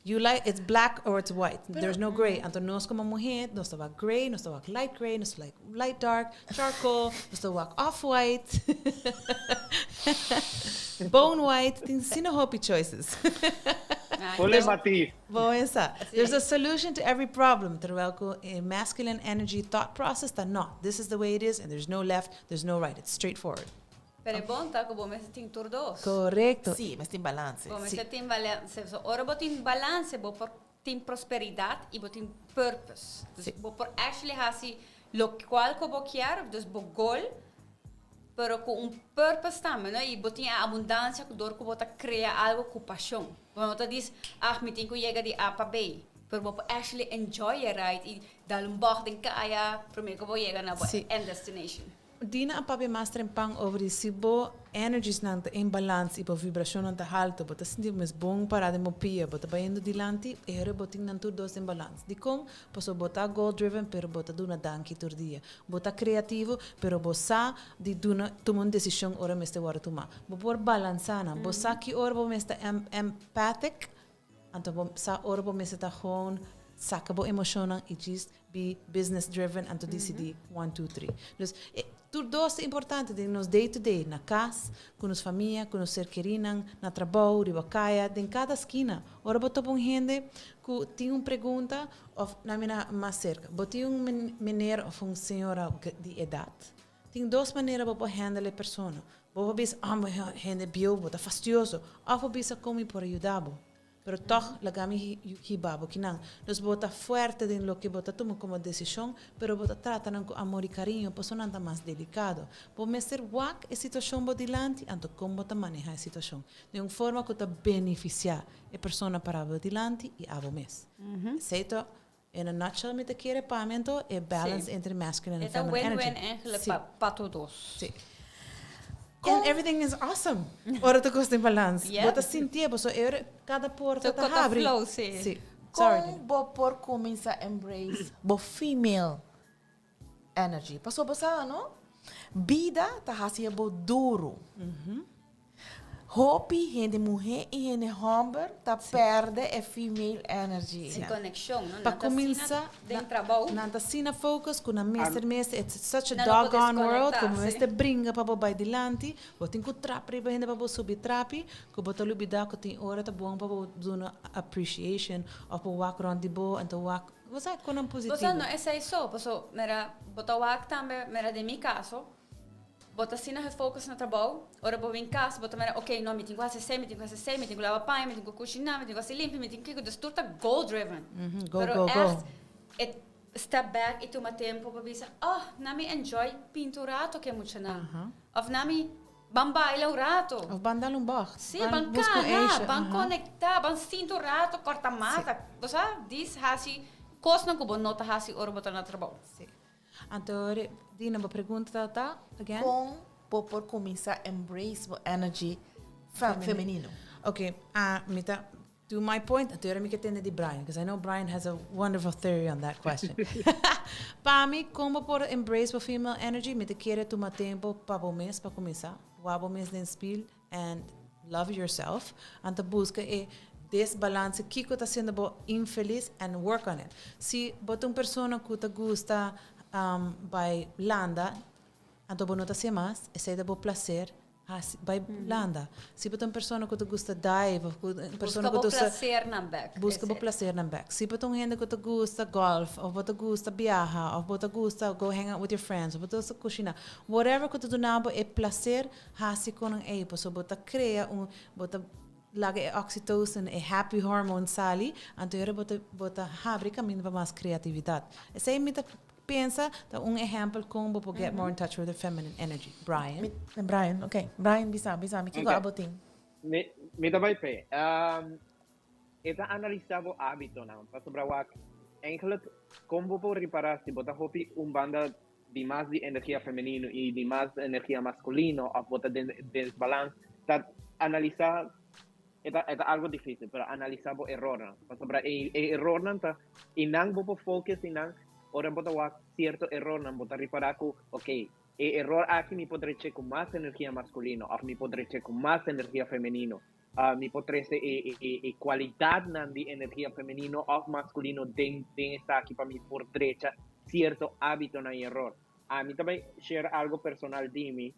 [SPEAKER 2] You like it's black or it's white. There's no grey. Anto nos komo muhé nos ta wak grey, nos ta wak light grey, nos ta like light dark, charcoal, nos ta wak off white, bone white, tin asina hopi choices.
[SPEAKER 5] Pone matiz.
[SPEAKER 2] Bo esa. There's a solution to every problem, terwijl cu e masculine energy thought process ta no, this is the way it is and there's no left, there's no right, it's straightforward.
[SPEAKER 3] Pero e bon ta cu bo mester tin tur dos.
[SPEAKER 2] Correcto.
[SPEAKER 4] Sí, mester tin balance.
[SPEAKER 3] Bo mester tin balance. So, ora bo tin balance, bo por tin prosperidad y bo tin purpose. Dus bo por actually haci locual cu bo kier, dus bo goal, pero cu un purpose tambe, no? Y bo tin e abundancia cu dor cu bo ta crea algo cu pasion. Bo no ta dis, ah, mi tin cu yega di A pa B. Pero bo por actually enjoy e ride y dal un bocht den caya prome cu bo yega na bo end destination.
[SPEAKER 2] Dina a papia mas trempan over di si bo energiesnan ta en balans y bo vibracionnan ta halto, bo ta sinti bo mes bon para den bo pia, bo ta bayendo dilanti, e hora bo tin nan tur dos den balans. Dikon? Pasobra bo ta goal driven pero bo ta duna danki tur dia. Bo ta creativo pero bo sa di duna tuma un decision ora mester wòrdu tuma. Bo por balansa nan. Bo sa ki ora bo mester empathic Anto bo sa ora bo mester ta gewoon saca bo emocionnan y djis be business driven anto dicidi one two three. Dus e tur dos ta importante den nos day to day, na cas, cu nos famia, cu nos ser kerinan, na trabou, riba caya, den cada skina. Ora bo topa un hende cu tin un pregunta of na mina mas cerca, bo tin un meneer of un señora di edad, tin dos manera bo por handle e persona. Bo por bisa, ah, bo hende bieu, bo ta fastioso. Òf bo bisa, kon mi por a yuda bo? Pero tòg, laga mi hiba bo kinan. Dus bo ta fuerte den loke bo ta tuma komo desishon, pero bo ta trata nan ku amor i kariño, pasobra nan ta mas delikado. Bo mester wak e situashon bo dilanti, anto kon bo ta manehá e situashon den un forma ku ta benefisiá e persona pará bo dilanti i abo mes. Esei ta In a nutshell mi ta kere pa mi anto e balance entre masculine and feminine energy.
[SPEAKER 3] E ta win-win eigenlijk pa pa tur dos.
[SPEAKER 2] Si. And everything is awesome ora ta cos den balans. Bo ta sintié bo so e ora cada porta ta habri.
[SPEAKER 3] Tur cos ta flow si.
[SPEAKER 2] Si. Sorry.
[SPEAKER 4] Con bo por cuminsa embrace bo female energy? Pasobra bo sa no, bida ta haci bo duro. Hopi hende muhé i hende hòmber ta pèrdè e female energy.
[SPEAKER 3] E konekshon, no?
[SPEAKER 2] Pa
[SPEAKER 3] Nan ta asina
[SPEAKER 2] kuminsá,
[SPEAKER 3] den trabou.
[SPEAKER 2] Nan ta asina focus ku nan mester mester, it's such a
[SPEAKER 3] Nan no por
[SPEAKER 2] doggone world ku
[SPEAKER 3] deskonektá,
[SPEAKER 2] bo
[SPEAKER 3] sí.
[SPEAKER 2] mester bringa pa bo bai dilanti, bo tin ku trap riba hende pa bo subi trapi, ku bo ta lubidá ku tin ora ta bon pa bo duna appreciation òf bo wak rònt di bo en ta wak, bo sa, konan
[SPEAKER 3] Bo sa,
[SPEAKER 2] positivo.
[SPEAKER 3] no esei so, paso mira, bo ta wak tambe, mira den mi kaso, Bo ta asina gefocus na trabou, ora bo bin cas bo ta mira ok no mi tin cu haci esey, mi tin cu haci esey, mi tin cu laba paña, mi tin cu cushina, mi tin cu haci limpi, mi tin cu kico, dus tur ta goal driven.
[SPEAKER 2] Go,
[SPEAKER 3] Pero
[SPEAKER 2] go, go.
[SPEAKER 3] echt e step back y tuma tempo pa bisa oh na mi enjoy pinta un rato cu e muchanan of na mi ban baila un rato.
[SPEAKER 2] Of ban dal un bocht.
[SPEAKER 3] Si, ban
[SPEAKER 2] busca un
[SPEAKER 3] cana,
[SPEAKER 2] ijsje,
[SPEAKER 3] ban
[SPEAKER 2] aha.
[SPEAKER 3] conecta, ban sinta un rato, corta mata. Bo sa, dis haci cosnan cu bo no ta haci ora bo ta na trabou.
[SPEAKER 2] Si. Anto Dina, bo pregunta ta again?
[SPEAKER 4] Kon bo por kuminsá embrace bo energy femenino?
[SPEAKER 2] Ok, ah, mi ta do my point, anto mi ke tende di Brian, because I know Brian has a wonderful theory on that question. Pa mi, kon bo por embrace bo female energy, mi ta kere tuma tempo pa bo mes pa kuminsá, wak bo mes den spiel and love yourself, anto buska e desbalance, kiko ta haciendo bo infeliz and work on it. Si bo ta un persona cu ta gusta bay landa, anto bo no ta hacié mas, esey ta bo placer. Hasi, bai landa. Si bo ta un persona ku ta gusta dive of ku un persona
[SPEAKER 3] Buska
[SPEAKER 2] ku
[SPEAKER 3] bo
[SPEAKER 2] ta gusta
[SPEAKER 3] placernan bek.
[SPEAKER 2] Buska bo
[SPEAKER 3] Esei.
[SPEAKER 2] placernan bek. Si bo ta un hende ku ta gusta golf of bo ta gusta biaha of bo ta gusta go hang out with your friends of bo ta gusta kushina, whatever ku ta duna bo e placer, hasi ku nan ei pasobra bo ta krea un, bo ta laga e oxytocin, e happy hormone sali, anto e ora bo ta bo ta habri kaminda pa mas kreatividat. Esei mi ta Pensa ta un ehempel con bo por get more in touch with your feminine energy. Brian.
[SPEAKER 4] Mi, Brian, ok. Brian, bisa, bisa mi, kiko
[SPEAKER 5] Ok.
[SPEAKER 4] abo tin?
[SPEAKER 5] Mi, mi ta bai p'e. Um, e ta analisa bo hábitonan, pasobra wak, eigenlijk, kon bo por ripará si bo ta hopi un banda di mas di energia femenino i di mas energia maskulino, òf bo ta den desbalans, ta analisa E ta, e ta algo difícil, pero analisa bo errornan. Pasobra e, e errornan ta, y nan bo por focus y nan, ora bo ta wak cierto errornan, bo ta ripara cu, ok, e error aki mi por dreche cu mas energia masculino, of mi por dreche cu mas energia femenino. Ah, mi por trece e, e, e, e cualidadnan di energia femenino of masculino den, den esaki pa mi por drecha cierto hábitonan y error. Ami ta bay share algo personal di mi.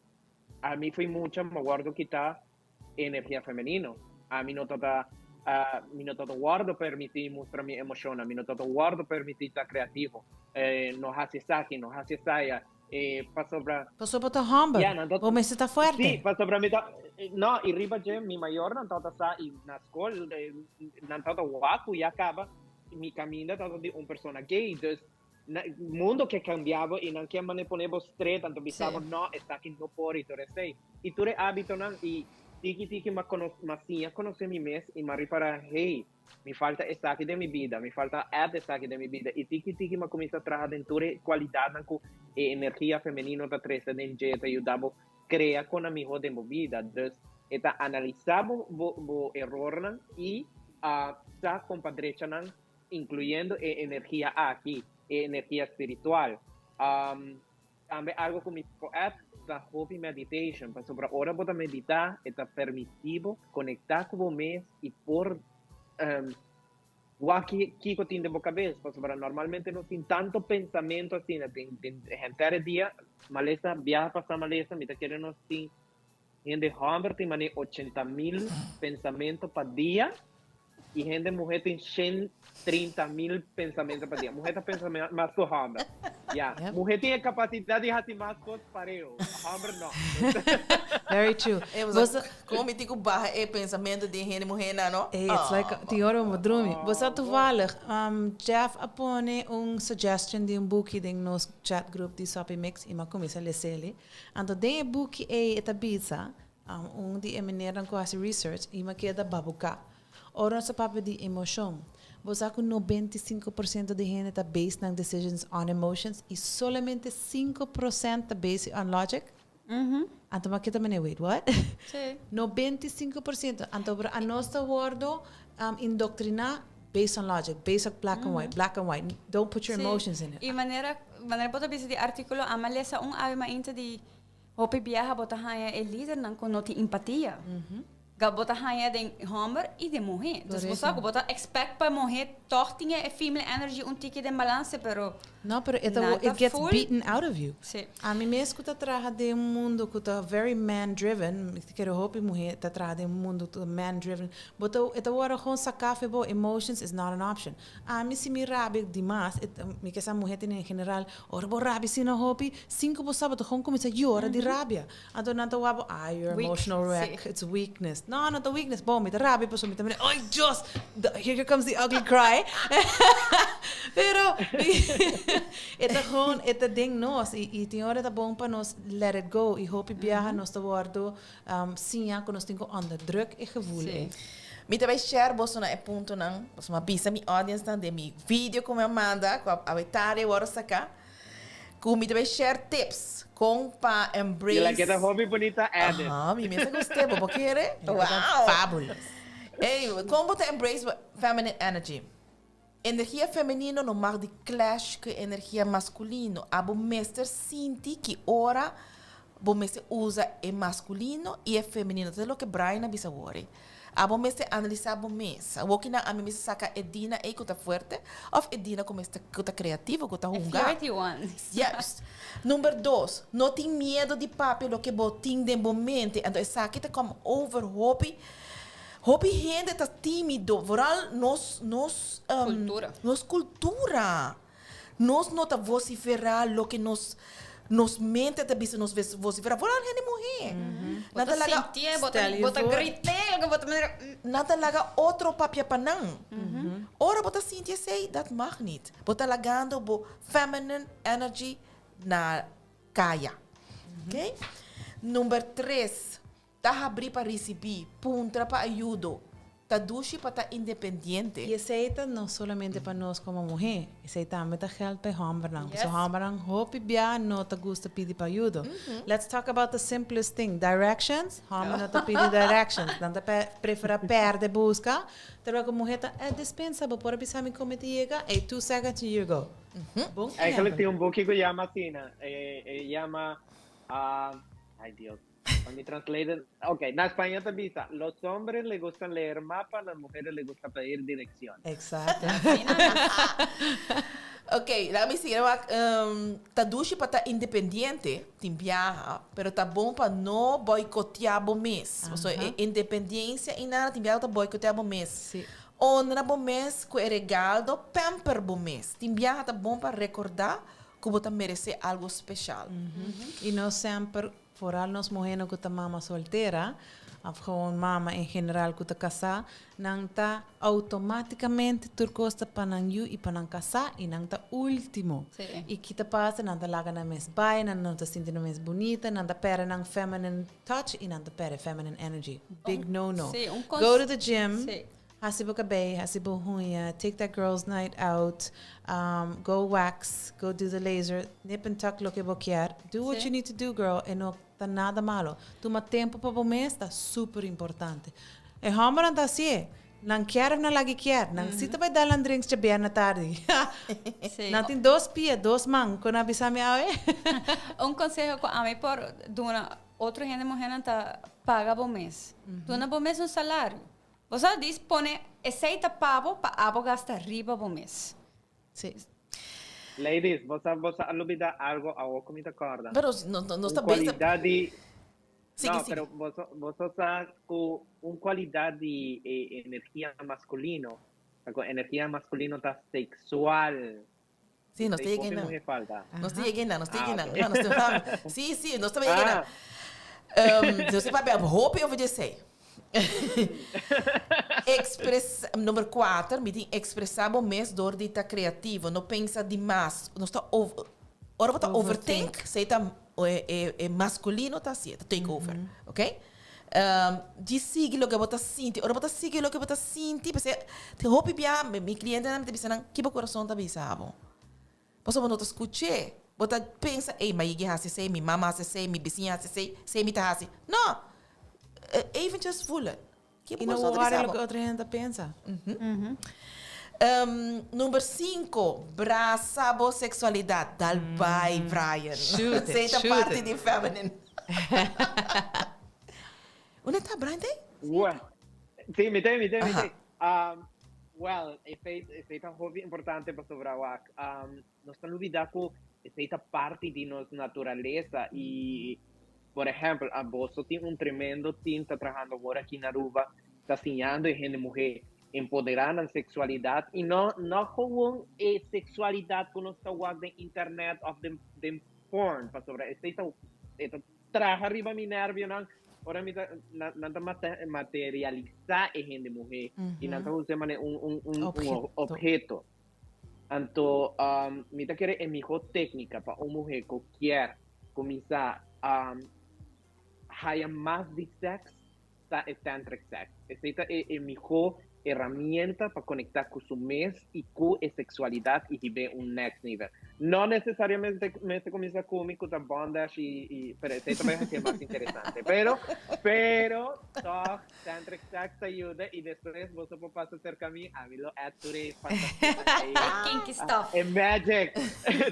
[SPEAKER 5] Ami fui mucha, mi a wordo kita energia femenino. Ami no tabata mi no tabata wordo permiti mustra mi emocionnan, mi no tabata wordo permiti ta creativo, no haci esaki, no haci esaya, pasobra.
[SPEAKER 2] Pasobra bo ta homber,
[SPEAKER 5] Ya, nan
[SPEAKER 2] bo mester ta fuerte.
[SPEAKER 5] Sí, pasobra mi ta, no, y riba dje mi mayornan tabata sa y na scol nan tabata wak cu ya caba mi caminda tabata di un persona gay, dus Na mundo ke cambia bo y nan ke mane pone bo straight anto bisa bo no esaki no por y tur esey. Y tur e habitonan y tiki tiki m'a cono m'a siña conoce mi mes y m'a ripara hey mi falta esaki den mi bida mi falta add esaki den mi bida y tiki tiki m'a cuminsa traha den tur e cualidadnan cu e energia femenino ta trece den dje ta yuda bo crea con a miho den bo bida. Dus e ta analisa bo bo bo erornan y a sa con pa drecha nan incluyendo e energia aki, e energia spiritual. Um, tambe algo cu mi por add ta hopi meditation, pasobra ora bo ta medita e ta permiti bo conecta cu bo mes y por um, wak kico tin den bo cabes, pasobra normalmente nos tin tanto pensamento asina, den, den henter e dia, malesa, biaha pasa malesa, mi ta kere nos tin hende homber tin mane 80,000 pensamento pa dia, Y hende muhe tin 130,000 pensamento pa dia. Muhe ta pensa mas ku homber. Ya.
[SPEAKER 2] Yep.
[SPEAKER 5] Muhe tin e capacidad di haci mas cos pareo. Homber no.
[SPEAKER 2] Very true.
[SPEAKER 4] Eh,
[SPEAKER 2] Bo
[SPEAKER 4] bo
[SPEAKER 2] sa-
[SPEAKER 4] Kon mi tin ku baha e pensamento di hende muhe na, no?
[SPEAKER 2] Hey, it's like,
[SPEAKER 4] Ah,
[SPEAKER 2] tin ora bo drumi. Bo sa toevallig, Jeff a pone un suggestion di un buki den nos chat group di Soppy Mix y m'a cuminsa leseli. Anto den e buki ey e ta bisa, Un di e menernan ku hasi research i mi a keda babuká. Ora nos ta papia di emoshon, bo sa ku 95% di hende ta base nan decisions on emotions i solamente 5% ta base on logic? Anto mi a keda mene, wait, what? 95%. Anto pero anos ta wòrdu indoktriná based on logic, based on black and white, black and white. Don't put your emotions in it.
[SPEAKER 3] I manera, manera bo ta bisa di artíkulo, ama lesa un awe mainta di Hopi biaha bo ta haña e lidernan ku no tin empatia. Ga bo ta haña den hòmber i den muhé. Dus bo sa ku bo ta expect pa muhé tòg tin e female energy un tiki den balanse pero
[SPEAKER 2] No, pero e ta
[SPEAKER 3] nan ta
[SPEAKER 2] it gets
[SPEAKER 3] full.
[SPEAKER 2] beaten out of you.
[SPEAKER 3] Sí.
[SPEAKER 2] Ami mes ku ta traha den un mundo ku ta very man driven, mi ta kere hopi muhé ta traha den un mundo ku ta man driven, bo ta e ta wòrdu gewoon saká for bo, emotions is not an option. Ami si mi rabia dimas, e mi ke sa muhé tene en general, Ora bo rabia asina hopi, sin ku bo sa bo ta kon kuminsá yora di rabia. Anto nan ta wak bo, ah, you're
[SPEAKER 3] Weak,
[SPEAKER 2] emotional wreck,
[SPEAKER 3] sí.
[SPEAKER 2] it's weakness. No, no ta weakness. Bo, mi ta rabia pasobra mi ta mira, ay Dios, here comes the ugly cry. Pero e ta gewoon, e ta den nos i tin ora ta bon pa nos let it go i hopi biaha nos ta wòrdu siña ku nos tin ku onderdruk e gevoel ei.
[SPEAKER 4] Mi ta bai share boso na e puntonan, pasobra mi a bisa mi audience nan den mi video ku mi a manda, ku awe tarde a wòrdu saká, ku mi ta bai share tips kon pa embrace.
[SPEAKER 5] I la keda hopi bunita edit.
[SPEAKER 4] Aha, mi mes a gust'é, bo por kere? Wow!
[SPEAKER 2] Fabulous.
[SPEAKER 4] Ey, kon bo ta embrace feminine energy? Energia femenino no mag di clash ku energia maskulino. Abo mester sinti ki ora bo mester usa e maskulino i e femenino. Ta loke Brian a bisa wor. Abo mester analisa bo mes. Awor kinan ami mester saca e Dina ey cu ta fuerte of e Dina cu mester cu ta creativo, cu ta
[SPEAKER 3] E
[SPEAKER 4] hunga.
[SPEAKER 3] flirty one.
[SPEAKER 4] Juist. Number dos, no tin miedo di papia loke bo tin den bo mente. Anto esaki ta come over hopi. Hopi hende ta timido, vooral nos nos
[SPEAKER 3] Cultura.
[SPEAKER 4] nos cultura. Nos no ta vocifera loke nos nos mente ta bisa nos vocifera, vooral hende muhe.
[SPEAKER 3] Bo
[SPEAKER 4] Nan
[SPEAKER 3] ta
[SPEAKER 4] ta laga
[SPEAKER 3] sintié, bo ta
[SPEAKER 2] Stel je
[SPEAKER 3] bo ta
[SPEAKER 2] voor.
[SPEAKER 3] grité, loke bo ta manera.
[SPEAKER 4] Nan ta laga otro papia pa nan. Ora bo ta sinti esei, dat mag niet. Bo ta lagando bo feminine energy na kaya. Oké? Number tres, Ta habrí pa risibí, puntra pa ayudo, ta dushi pa ta independiente.
[SPEAKER 2] I esei ta no solamente pa nos komo muhé, esei tambe ta gèld pa e hòmbernan. Pasobra hòmbernan hopi bia no ta gusta pidi pa ayudo. Let's talk about the simplest thing, directions. Hòmber no ta pidi directions. Nan ta preferá pèrdè buska, terwijl ku muhé ta, eh, dispensa, bo por a bisa mi kon mi ta yega? Ey, two seconds and you go. Bon
[SPEAKER 5] Eigenlijk
[SPEAKER 2] ehèmpel.
[SPEAKER 5] tin un buki ku yama asina, e yama, ay Dios. Pa mi translate, ok, na español ta bisa, los hombres le gustan leer mapa, las mujeres le gusta pedir dirección.
[SPEAKER 2] Exacto.
[SPEAKER 4] Ok, laga mi sigui wak. Ta dushi pa ta independiente, tin biaha, pero ta bon pa no boicotea bo mes. Pasobra e independencia y nada tin biaha ta boicotea bo mes.
[SPEAKER 2] Sí.
[SPEAKER 4] Honra bo mes cu e regaldo, pamper bo mes. Tin biaha ta bon pa recorda cu bo ta merece algo special.
[SPEAKER 2] Y no semper Vooral nos muhénan ku ta mama soltera, òf gewoon mama en general ku ta kasá, nan ta outomátikamente tur kos ta pa nan yu i pa nan kasá i nan ta último. I ki ta pasa? Nan ta laga nan mes bai, nan no ta sinti nan mes bunita, nan ta pèrdè nan feminine touch i nan ta pèrdè feminine energy. Big no no. Go to the gym. Hasi bo kabei, hasi bo huña, take that girls night out, go wax, go do the laser, nip and tuck loke bo kier, do what you need to do girl, e no ta nada malo. Tuma tempo pa bo mes ta super importante. E hombernan ta hasié, nan kier of nan lagi kier, nan si ta bai dal nan drinks djabièrnè tardi. Nan tin dos pia, dos man, kon a bisa mi awe?
[SPEAKER 3] Un conseho ku ami por duna otro hende muhernan ta paga bo mes. Duna bo mes un salario. Bo sa dis pone esey ta pa bo pa abo gasta riba bo mes.
[SPEAKER 2] Sí.
[SPEAKER 5] Ladies, bo sa bo sa a lubida algo awor cu mi ta corda.
[SPEAKER 4] Pero no no
[SPEAKER 5] Un
[SPEAKER 4] ta bezig.
[SPEAKER 5] cualidad di
[SPEAKER 4] Sigui
[SPEAKER 5] No,
[SPEAKER 4] sigui.
[SPEAKER 5] pero boso boso sa cu un cualidad di e energia masculino ta cu energia masculino ta sexual.
[SPEAKER 4] Sí, nos ta
[SPEAKER 5] Esey
[SPEAKER 4] yega
[SPEAKER 5] hopi
[SPEAKER 4] einan.
[SPEAKER 5] muhe falta.
[SPEAKER 4] Nos ta yega einan, nos ta yega
[SPEAKER 5] Ah,
[SPEAKER 4] einan.
[SPEAKER 5] ok.
[SPEAKER 4] No, nos ta, sí, sí, nos ta yega einan.
[SPEAKER 5] Ah.
[SPEAKER 4] Nos ta papia hopi over di esey. Expresa, number kuater, mi tin expresa bo mes door di ta creativo. No pensa di mas. Nos ta over, ora bo ta overthink, esey ta e, e masculino ta hacié, ta take over. Ok? Djis sigui loke bo ta sinti. Ora bo ta sigui loke bo ta sinti, p'esei tin hopi bia mi klientenan mi ta bisa nan, ki bo kurason ta bisa bo? Pasobra bo no ta skuch'é. Bo ta pensa, ey, mi a yega hasi esei, mi mama hasi esei, mi bisiña hasi esei, esei mi ta hasi. No! Eventjes voelen. Ki bo
[SPEAKER 2] I no
[SPEAKER 4] kurason ta
[SPEAKER 2] wòri
[SPEAKER 4] bisa
[SPEAKER 2] loke
[SPEAKER 4] bo?
[SPEAKER 2] otro hende ta pensa.
[SPEAKER 4] Number sinku, brasa bo seksualidat. Dal bai, Brian.
[SPEAKER 2] Shoot it,
[SPEAKER 4] Esei ta
[SPEAKER 2] shoot
[SPEAKER 4] parti
[SPEAKER 2] it.
[SPEAKER 4] di feminine. Unda ta Brian ta ei?
[SPEAKER 5] Well, sí, mi ta, mi ta, mi ta.
[SPEAKER 4] Aha.
[SPEAKER 5] Well, esei, esei ta hopi importante pasobra wak. Nos ta lubida ku esei ta parti di nos naturalesa i, por ehèmpel, aboso tin un tremendo team ta trahando awor aki na Aruba, ta siñando e hende muhé empoderá nan seksualidat i no no gewoon e seksualidat ku nos ta wak den internet òf den den porn, pasobra esei ta e ta traha riba mi nervionan ora mi ta nan nan ta materialisá e hende muhé i nan ta usa manera un un un un obheto. Anto mi ta kere e mihó téknika pa un muhé ku kier kuminsá haya mas di sèks ta e tantric sex. Esei ta e e mihó herramienta pa konektá ku su mes i ku e seksualidat i hib'é un next nivel. No nesesariamente mester kuminsá ku mi ku ta bondage i i pero esei ta bai hasié mas interesante. Pero pero tòg Tantric sex ta yuda i despues boso por pasa serka mi, ami lo add tur e fantasia ei.
[SPEAKER 3] E kinky stuff.
[SPEAKER 5] E magic.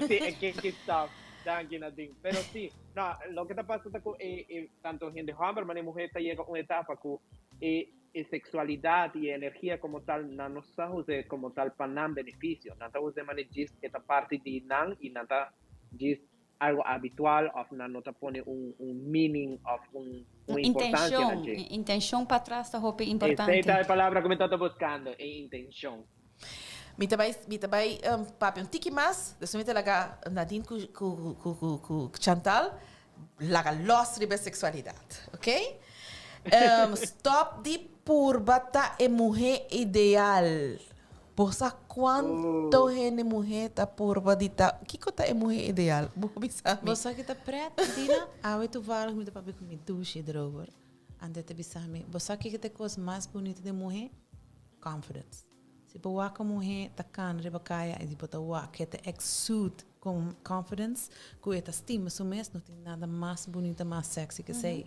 [SPEAKER 5] Sí, e kinky stuff. Danki Nadine. Pero sí, no, loke ta pasa ta ku e e tanto hende hòmber manera muhé ta yega un etapa ku e. E sexualidad y e energia como tal nan no sa us'e como tal pa nan beneficio. Nan ta us'e manera djis e ta parti di nan y nan ta djis algo habitual of nan no ta pone un un meaning of un un importancia na
[SPEAKER 3] Intencion,
[SPEAKER 5] dje.
[SPEAKER 3] intencion patras ta hopi
[SPEAKER 5] Esey
[SPEAKER 3] importante.
[SPEAKER 5] ta e palabra cu mi tabata buscando, e intencion.
[SPEAKER 4] Mi ta bai mi ta bai papia un tiki mas, despues mi ta laga Nadine cu cu cu cu cu Chantal laga los riba e sexualidad, ok? Stop di purba ta e muhe ideal. Bo sa cuanto hende muhe ta purba di ta, kico ta e muhe ideal? Bo bisa mi.
[SPEAKER 2] Bo sa ki ta pret, Dina? Awe toevallig mi ta papia cu mi dushi erover. Anto e ta bisa mi, bo sa kiko ta e cos mas bunita den muhe? Confidence. Si bo wak un muhé ta kana riba kaya i bo ta wak e ta exude confidence ku e ta stima su mes, no tin nada mas bunita, mas sexy ke esei.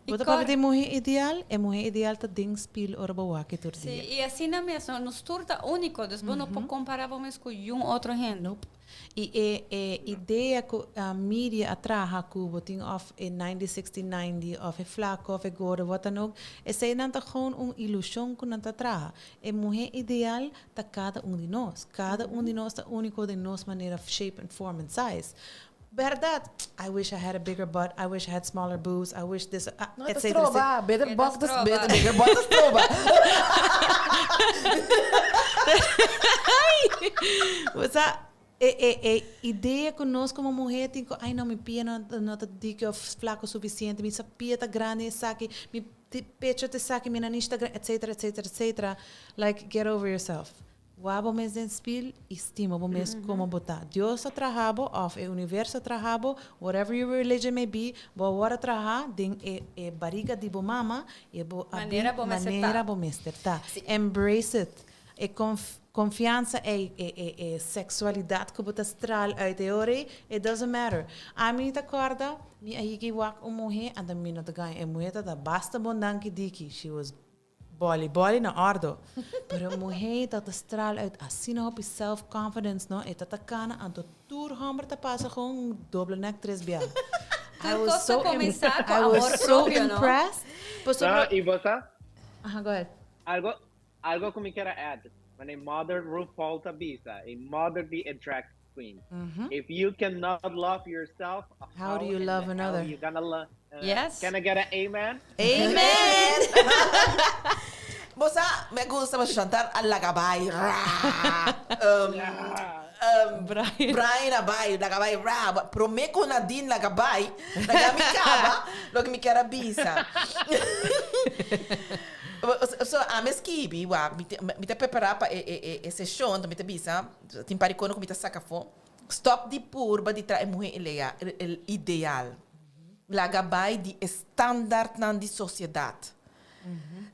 [SPEAKER 2] Bo ta papia di e muhé ideal, e muhé ideal ta den spil ora bo wak e tur dia.
[SPEAKER 3] Sí, i asina mes, nos tur ta úniko, dus bo no por kompará bo mes ku yun otro hende.
[SPEAKER 2] Nope. I e e idea ku media a traha ku bo tin òf e ninety sixty ninety òf e flako òf e gordo wat dan ook, eseinan ta gewoon un ilushon ku nan ta traha. E muhé ideal ta kada un di nos. Kada un di nos ta úniko den nos manera shape and form and size. Bèrdat, I wish I had a bigger butt, I wish I had smaller boobs, I wish this,
[SPEAKER 4] No, e ta
[SPEAKER 2] etcetera,
[SPEAKER 4] stroba. Beter
[SPEAKER 3] E ta
[SPEAKER 4] bok ta
[SPEAKER 3] stroba.
[SPEAKER 4] beter bigger butt ta stroba.
[SPEAKER 2] Osea, e e e idea ku nos komo muhé tin ku ai no mi pia no no ta diki òf flako sufisiente, mi sa pia ta grandi esaki, mi pecho ta esaki, mi nanishi ta grandi, etcetera, etcetera, etcetera. Like, get over yourself. Wak bo mes den spil i stima bo mes komo bo ta. Dios a traha bo òf e universo a traha bo, whatever your religion may be, bo awor a traha den e e bariga di bo mama i bo a bin
[SPEAKER 3] Manera bo mester ta.
[SPEAKER 2] manera bo mester ta. Embrace it. E konf konfiansa ei, e e e seksualidat ku bo ta straal uit e ora ei, it doesn't matter. Ami ta kòrda mi a yigi wak un muhé, anto mi no ta gaña, e muhé ta ta basta bon danki diki, she was Boli boli na ordo. Pero e muhé ta ta straal uit asina hopi self confidence no, e ta ta cana anto tur homber ta pasa gewoon doble nek tres bia. I
[SPEAKER 3] Tur
[SPEAKER 2] was
[SPEAKER 3] cos ta
[SPEAKER 2] so
[SPEAKER 3] cuminsa cu
[SPEAKER 2] I
[SPEAKER 3] amor
[SPEAKER 2] was so
[SPEAKER 3] propio, no?
[SPEAKER 2] impressed. Pasobra
[SPEAKER 5] No, y bo sa?
[SPEAKER 2] Aha, go ahead.
[SPEAKER 5] Algo, algo cu mi kier a add. Wanneer Mother RuPaul ta bisa, e mother di e drag queen. If you cannot love yourself,
[SPEAKER 2] How do you
[SPEAKER 5] in
[SPEAKER 2] love
[SPEAKER 5] the hell
[SPEAKER 2] another?
[SPEAKER 5] you gonna love?
[SPEAKER 3] Yes.
[SPEAKER 5] Can I get an amen?
[SPEAKER 2] Amen!
[SPEAKER 4] Bo sa, me gusta pasobra Chantal a laga bai ra. Um, um,
[SPEAKER 2] Brian.
[SPEAKER 4] Brian a bai, laga bai ra. Prome ku Nadine laga bai, laga mi kaba loke mi kier a bisa. So, ami a skibi, wak, mi ta, mi ta prepara pa e, e, e, e seshon, mi ta bisa, Tin par di kono ku mi ta saka afó. Stòp di purba di traha e muhé ideal. Laga bai di e standaardnan di sosiedat.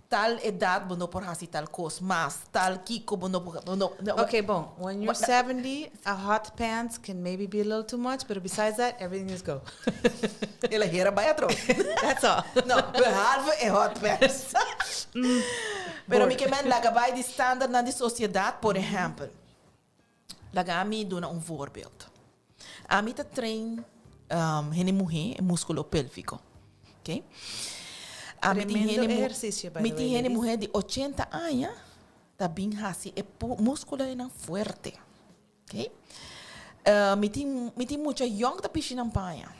[SPEAKER 4] Tal edat bo no por hasi tal kos mas, tal kiko bo no por, bo no.
[SPEAKER 2] Okay, bon. When you're 70, a hot pants can maybe be a little too much, pero besides that, everything is go.
[SPEAKER 4] El a hera bai atrobe.
[SPEAKER 2] That's all.
[SPEAKER 4] No, behalve e hot pants. Pero mi ke men laga bai di standaardnan di sosiedat, por ehèmpel. Laga ami duna un voorbeeld. Ami ta train hende muhé e muskulo pélviko. Oké. Ami tin
[SPEAKER 2] Tremendo
[SPEAKER 4] hende mu-
[SPEAKER 2] ehercicio, by
[SPEAKER 4] mi
[SPEAKER 2] the
[SPEAKER 4] tin
[SPEAKER 2] way,
[SPEAKER 4] hende
[SPEAKER 2] ladies.
[SPEAKER 4] muhé di ochenta aña ta bin hasi e muskulonan fuerte. Oké. Mi tin mi tin mucha yòn ta pishi nan paña.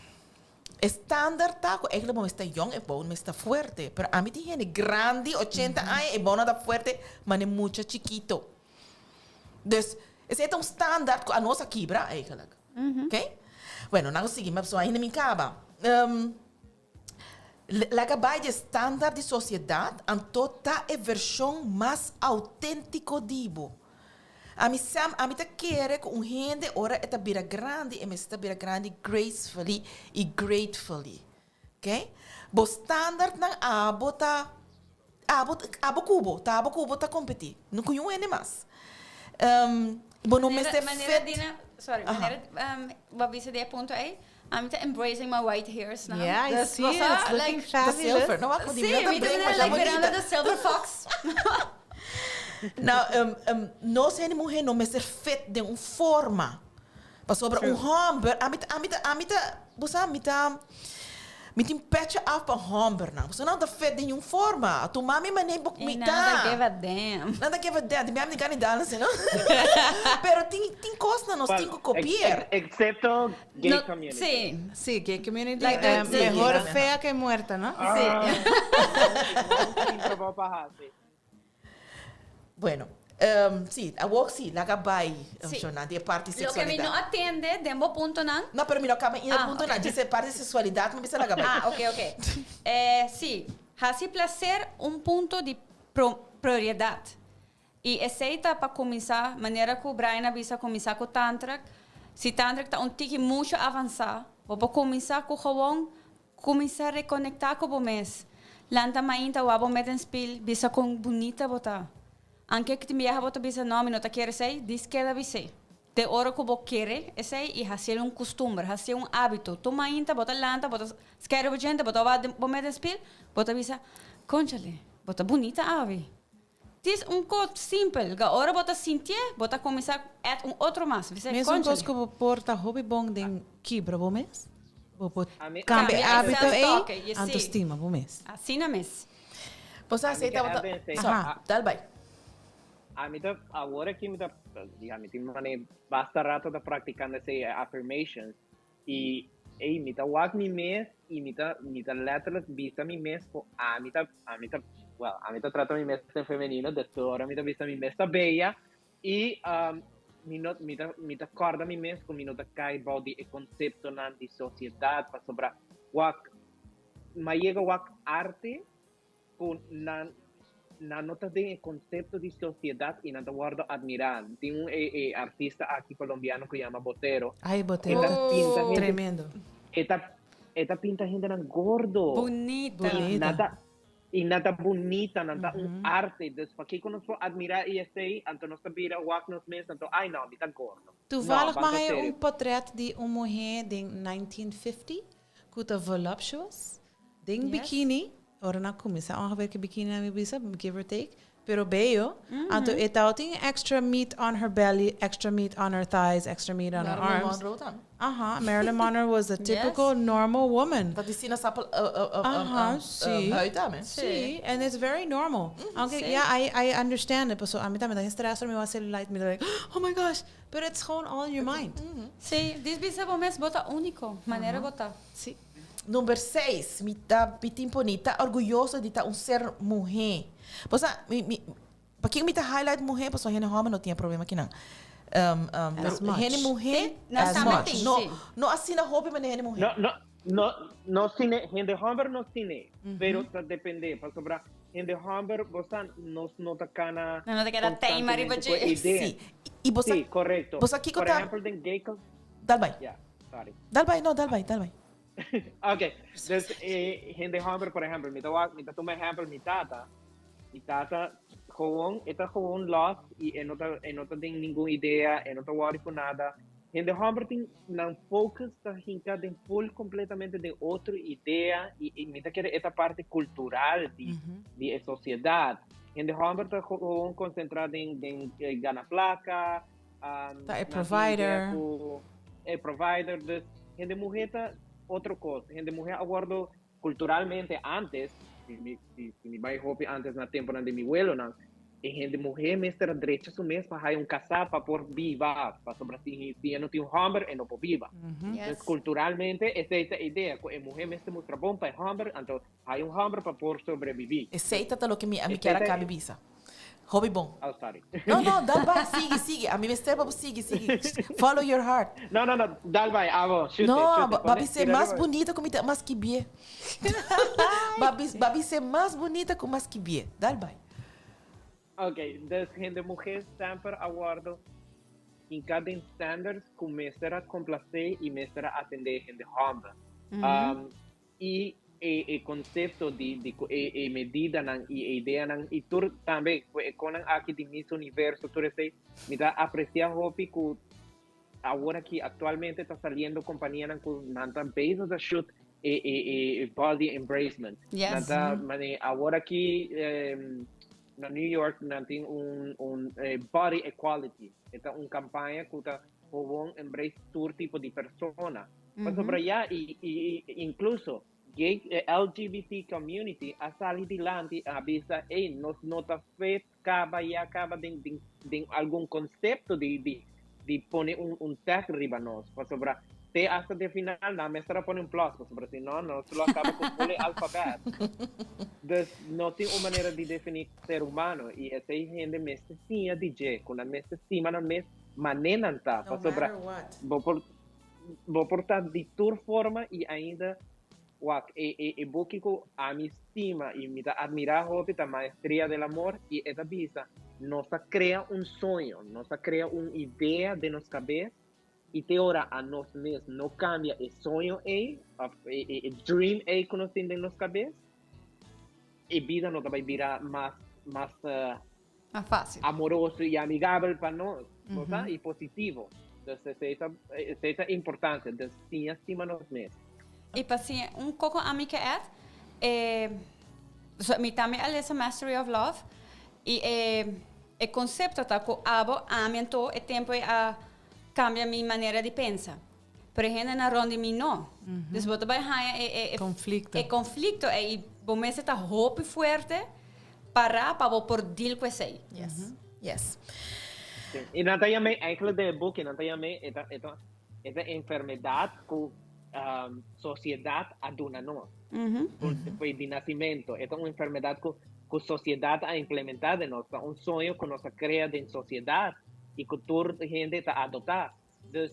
[SPEAKER 4] E standaard ta ku eigenlijk bo mester yòn e bou mester fuerte. Pero ami tin hende grandi ochenta aña e bounan ta fuerte mane mucha chikito. Dus esei ta un standaard ku anos a kibra eigenlijk. Oké. Bueno nan a sigui ma pasobra ainda mi kaba. Laga bai di e standaard di sosiedat anto ta e vershon mas outéntiko di bo. Ami sem ami ta kere ku un hende ora e ta bira grandi e mester ta bira grandi gracefully i gratefully. Ok? Bo standaardnan abo ta abo abo ku bo ta abo ku bo ta kompetí no ku niun hende mas. Bo no mester
[SPEAKER 3] Manera
[SPEAKER 4] fit.
[SPEAKER 3] Dina, sorry,
[SPEAKER 4] Aha.
[SPEAKER 3] manera bo a bisa di e punto ei, ami ta embracing my white hairs now.
[SPEAKER 2] Yeah, I
[SPEAKER 3] Dus
[SPEAKER 2] see
[SPEAKER 3] bo
[SPEAKER 2] it.
[SPEAKER 3] sa,
[SPEAKER 2] It's looking
[SPEAKER 3] like,
[SPEAKER 4] Ta
[SPEAKER 2] fabulous.
[SPEAKER 4] silver. No wak
[SPEAKER 3] Sí,
[SPEAKER 4] di mi no ta
[SPEAKER 3] mi ta
[SPEAKER 4] blink
[SPEAKER 3] manera
[SPEAKER 4] masha
[SPEAKER 3] like mirando
[SPEAKER 4] bonita.
[SPEAKER 3] the silver fox.
[SPEAKER 4] Nou, nos hende muhé no mester fit den un forma. Pasobra un hòmber, ami ta, ami ta, ami ta, bo sa, mi ta, Mi tin petje af pa hombernan. Pasobra nan ta fit den un forma. Tu mami mane bo
[SPEAKER 3] E
[SPEAKER 4] mi
[SPEAKER 3] nan
[SPEAKER 4] ta.
[SPEAKER 3] ta give a damn.
[SPEAKER 4] Nan ta give a damn. Di mi ami gani dal asina. Pero tin tin kosnan nos tin ku kopier.
[SPEAKER 5] Excepto gay
[SPEAKER 3] No,
[SPEAKER 5] community.
[SPEAKER 3] sí.
[SPEAKER 2] Sí, gay community.
[SPEAKER 3] Like the
[SPEAKER 2] Mehor
[SPEAKER 4] gay.
[SPEAKER 2] fea que muerta, no?
[SPEAKER 3] Sí.
[SPEAKER 5] Tin trabou pa hasi.
[SPEAKER 4] Bueno, sí, awor sí, laga bai, Shona, di e parti
[SPEAKER 3] Loke mi
[SPEAKER 4] sexualidad.
[SPEAKER 3] no a tende den bo puntonan.
[SPEAKER 4] No, pero mi no caba in e
[SPEAKER 3] Ah,
[SPEAKER 4] puntonan,
[SPEAKER 3] ok.
[SPEAKER 4] djis e parti sexualidad mi bisa laga bai.
[SPEAKER 3] Ah, ok, ok. Sí, haci placer un punto di prioridad. Y esey ta pa cuminsa, manera cu Brian a bisa, cuminsa cu tantra. Si tantra ta un tiki mucho avansa, bo por cuminsa cu gewoon Kuminsá rekonektá ku bo mes. Lanta mainta wak bo met den spil, bisa kon bunita bo ta. Anke ku tin biaha bo ta bisa no mi no ta kere esei, dis keda bis'é. Te ora ku bo kere esei i hasiel un kustumber, hasié un hábito. Tur mainta bo ta lanta, bo ta skèri bo djente, bo ta wak bo met den spil, bo ta bisa, Kónchale, bo ta bunita awe. Dis un kos simpel, ga ora bo ta sintié, bo ta kuminsá add un otro mas. Bis'é,
[SPEAKER 2] Mesun kos
[SPEAKER 3] Kónchale.
[SPEAKER 2] ku bo por ta hopi bon den kibra bo mes, bo por
[SPEAKER 5] Ami-
[SPEAKER 2] kambia e
[SPEAKER 3] Kambia e
[SPEAKER 2] hábito ei,
[SPEAKER 3] self-talk, e
[SPEAKER 2] anto
[SPEAKER 3] sí.
[SPEAKER 2] stima bo mes.
[SPEAKER 3] Asina mes.
[SPEAKER 4] Bo sa esei tabata.
[SPEAKER 5] Ami ke
[SPEAKER 4] Aha, dal bai.
[SPEAKER 5] Ami ta, awor aki mi ta, ya mi tin mane basta rato ta praktikando esei affirmations. I ey, mi ta wak mi mes i mi ta mi ta letterlijk bisa mi mes ku ami ta ami ta well ami ta trata mi mes den femenino dus tur ora mi ta bisa mi mes ta beya i mi no mi ta mi ta kòrda mi mes ku mi no ta kai bou di e konseptonan di sosiedat pasobra wak mi a yega wak arte ku nan nan no ta den e konsepto di sosiedat i nan ta wòrdu atmirá. Tin un e e artista aki kolombiano ku yama Botero.
[SPEAKER 2] Ay,
[SPEAKER 5] E
[SPEAKER 2] Botero
[SPEAKER 5] ta
[SPEAKER 2] ta
[SPEAKER 5] pinta hende
[SPEAKER 2] tremendo.
[SPEAKER 5] e ta e ta pinta hendenan gordo.
[SPEAKER 3] Bunita.
[SPEAKER 2] Bunita.
[SPEAKER 5] Nan ta i nan ta bunita, nan ta un arte. Dus pakiko nos por atmirá i esei, anto nos ta bira wak nos mes, anto ay no, mi ta gordo. No,
[SPEAKER 2] Toevallig
[SPEAKER 5] ban
[SPEAKER 2] mag
[SPEAKER 5] ta
[SPEAKER 2] hay
[SPEAKER 5] serio.
[SPEAKER 2] un potret di un muhé den 1950 ku ta voluptuous. Den bikini, ora nan cuminsa ongeveer ki bikini nan mi bisa, give or take, pero bello. Anto e tao tin extra meat on her belly, extra meat on her thighs, extra meat on her
[SPEAKER 4] Marilyn
[SPEAKER 2] arms.
[SPEAKER 4] Monroe tambe.
[SPEAKER 2] Aha, Marilyn Monroe was a typical normal woman.
[SPEAKER 4] Dat is sinaasappel
[SPEAKER 2] Aha, sí.
[SPEAKER 4] huid tambe.
[SPEAKER 2] Sí, and it's very normal. Aunque,
[SPEAKER 3] Sí.
[SPEAKER 2] yeah, I understand it. Paso, ami tambe ta stress, mi wak cellulite, mi ta like, oh my gosh. But it's gewoon all in your mind.
[SPEAKER 3] Sí, dis bisa bo mes bo ta único, manera bo ta.
[SPEAKER 2] Sí.
[SPEAKER 4] Number seis, mi ta mi tin poni ta orguyoso di ta un ser muhé. Bo sa, mi mi pakiko mi ta highlight muhé? Pasobra hende hòmber no tin e problema kinan.
[SPEAKER 2] As
[SPEAKER 4] Pero
[SPEAKER 2] much.
[SPEAKER 4] hende muhé,
[SPEAKER 3] Sí, nos
[SPEAKER 4] as
[SPEAKER 3] tambe
[SPEAKER 4] much.
[SPEAKER 3] tin,
[SPEAKER 4] No,
[SPEAKER 3] sí.
[SPEAKER 4] no asina hopi manera hende muhé.
[SPEAKER 5] No, no, no, no sine, hende hòmber no sine, pero ta dependé, pasobra hende hòmber, bo sa, nos no ta kana
[SPEAKER 3] Nan no ta keda teima riba
[SPEAKER 5] konstantemente ku e
[SPEAKER 3] dje.
[SPEAKER 5] idea.
[SPEAKER 4] Sí. I bo sa,
[SPEAKER 5] Sí, korekto.
[SPEAKER 4] bo sa kiko
[SPEAKER 5] Por
[SPEAKER 4] ta,
[SPEAKER 5] ehèmpel den gay cul-,
[SPEAKER 4] dal bai.
[SPEAKER 5] ya, sorry.
[SPEAKER 4] Dal bai, no, dal bai, dal bai.
[SPEAKER 5] Ok, dus eh, hende homber, por ehempel, mi ta wak, mi ta tuma ehempel mi tata. Mi tata gewoon, e ta gewoon lost y e no ta, e no ta den ningun idea, e no ta worry cu nada. Hende homber tin nan focus ta hinca den full completamente den otro idea y, y mi ta kere e ta parte cultural di, di e sociedad. Hende homber ta gewoon concentra den, den eh, gana placa,
[SPEAKER 2] Ta e
[SPEAKER 5] nan tin idea
[SPEAKER 2] provider.
[SPEAKER 5] cu e provider. Dus hende muhé ta otro cos. Hende muhé a wordo culturalmente antes, si mi, si, si mi bai hopi antes na temponan di mi welonan, e hende muhé mester a drecha su mes pa haya un casá pa por biba, pasobra si, si e no tin un homber e no por biba. Dus culturalmente esei ta e idea, cu e muhé mester mustra bon pa e homber, anto haya un homber pa por sobreviví.
[SPEAKER 4] Esei ta ta loke mi, ami
[SPEAKER 5] Esei
[SPEAKER 4] kier a
[SPEAKER 5] ta
[SPEAKER 4] kabi
[SPEAKER 5] e.
[SPEAKER 4] bisa. Hopi bon.
[SPEAKER 5] Oh, sorry.
[SPEAKER 4] No, no, dal bai, sigui, sigui. Ami mester pa bo sigui, sigui. Follow your heart.
[SPEAKER 5] No, no, no, dal bai, abo, shute,
[SPEAKER 4] No,
[SPEAKER 5] shute.
[SPEAKER 4] ba
[SPEAKER 5] Pone,
[SPEAKER 4] bis'é
[SPEAKER 5] tira
[SPEAKER 4] mas
[SPEAKER 5] riba.
[SPEAKER 4] bunita ku mi ta mas kibié. Ba bis ba bis'é mas bunita ku mas kibié. Dal bai.
[SPEAKER 5] Ok, dus hende muhé semper a wòrdu hinká den standards ku mester a komplasé i mester a atendé hende hòmber. I e e konsepto di di ku e e medidanan i e ideanan i tur tambe ku e konan aki di Miss Universo tur esei mi ta apresia hopi ku awor aki aktualmente ta saliendo kompanianan ku nan ta bezig ta shoot e e e body embracement. Nan ta mane awor aki na New York nan tin un un body equality e ta un kampaña ku ta gewoon embrace tur tipo di persona. Pasobra ya, i, i, i incluso gay, e LGBT community a sali dilanti a bisa, ey, nos no ta fit caba ya caba den, den, den algun concepto di, di, di pone un, un tag riba nos. Pasobra te hasta de final nan mester a pone un plus, pasobra si no, nos lo a caba cu full e alfabet. Dus no tin un manera di defini ser humano y esey hende mester siña di dje, cu nan mester stima nan mes mane nan ta.
[SPEAKER 4] No
[SPEAKER 5] Pasobra
[SPEAKER 4] matter what.
[SPEAKER 5] bo por, bo por ta di tur forma y ainda wak e, e, e buki cu ami stima y mi ta admira hopi ta Maestria del Amor y e ta bisa nos a crea un soño, nos a crea un idea den nos cabes y te ora a nos mes no cambia e soño ey of e, e, e dream ey cu nos tin den nos cabes, e bida no ta bay bira mas, mas
[SPEAKER 3] Mas fácil.
[SPEAKER 5] Amoroso y amigabel pa nos, bo sa, y positivo. Dus esey ta, esey ta importante. Dus siña stima nos mes.
[SPEAKER 3] Y pa siña un coco ami ke add, e, so mi tambe a lesa Mastery of Love, y e, e concepto ta cu abo, ami anto e tempo ei a cambia mi manera di pensa. Pero e hendenan rond di mi no. Dus bo ta bai haña e, e, e,
[SPEAKER 2] Conflicto.
[SPEAKER 3] e conflicto ei y bo mester ta hopi fuerte para pa bo por deal cu esei.
[SPEAKER 4] Yes. Yes.
[SPEAKER 5] Sí. Y nan ta yam'é eigenlijk den e buki, nan ta yam'é e ta, e ta, e ta enfermedad cu um, sociedad a duna nos. Por, por di nacimento. E ta un enfermedad cu, cu sociedad a implementa den nos. Ta un soño cu nos a crea den sociedad y cu tur hende ta adopta. Dus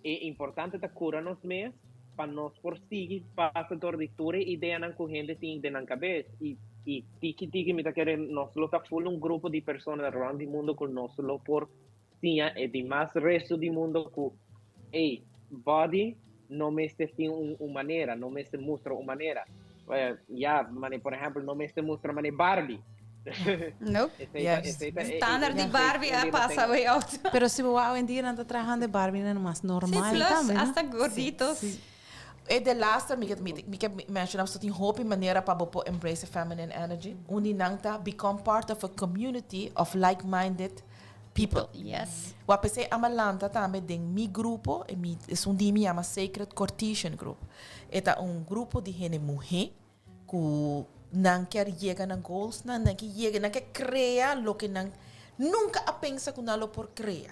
[SPEAKER 5] e importante ta cura nos mes pa nos por sigui pasa door di tur e ideanan cu hende tin den nan cabes y y tiki tiki mi ta kere nos lo ta full un grupo di persona rond di mundo cu nos lo por siña e dimas resto di mundo cu ey body no mester tin un un manera no mester mustra un manera ya mane por ehempel no mester mustra mane Barbie.
[SPEAKER 3] No.
[SPEAKER 4] Yes.
[SPEAKER 3] Standaard di Barbie a pasa way out.
[SPEAKER 2] Pero si bo wou awendia nan ta trahando e Barbienan mas normal
[SPEAKER 3] Sí, plus
[SPEAKER 2] tambe, no?
[SPEAKER 3] hasta gorditos.
[SPEAKER 4] Sí. E de laatste, mi ke, mi, mi ke menciona, pasobra tin hopi manera pa bo por embrace e feminine energy. Un di nan ta become part of a community of like-minded people.
[SPEAKER 3] Yes.
[SPEAKER 4] Wak p'esei a lanta tambe den mi grupo, e mi, esun di mi yama Sacred Cortesian Group. E ta un grupo di hende muhé Ku nan kier yega na goalsnan, nan ke yega, nan ke krea loke nan nunka a pensa ku nan lo por krea.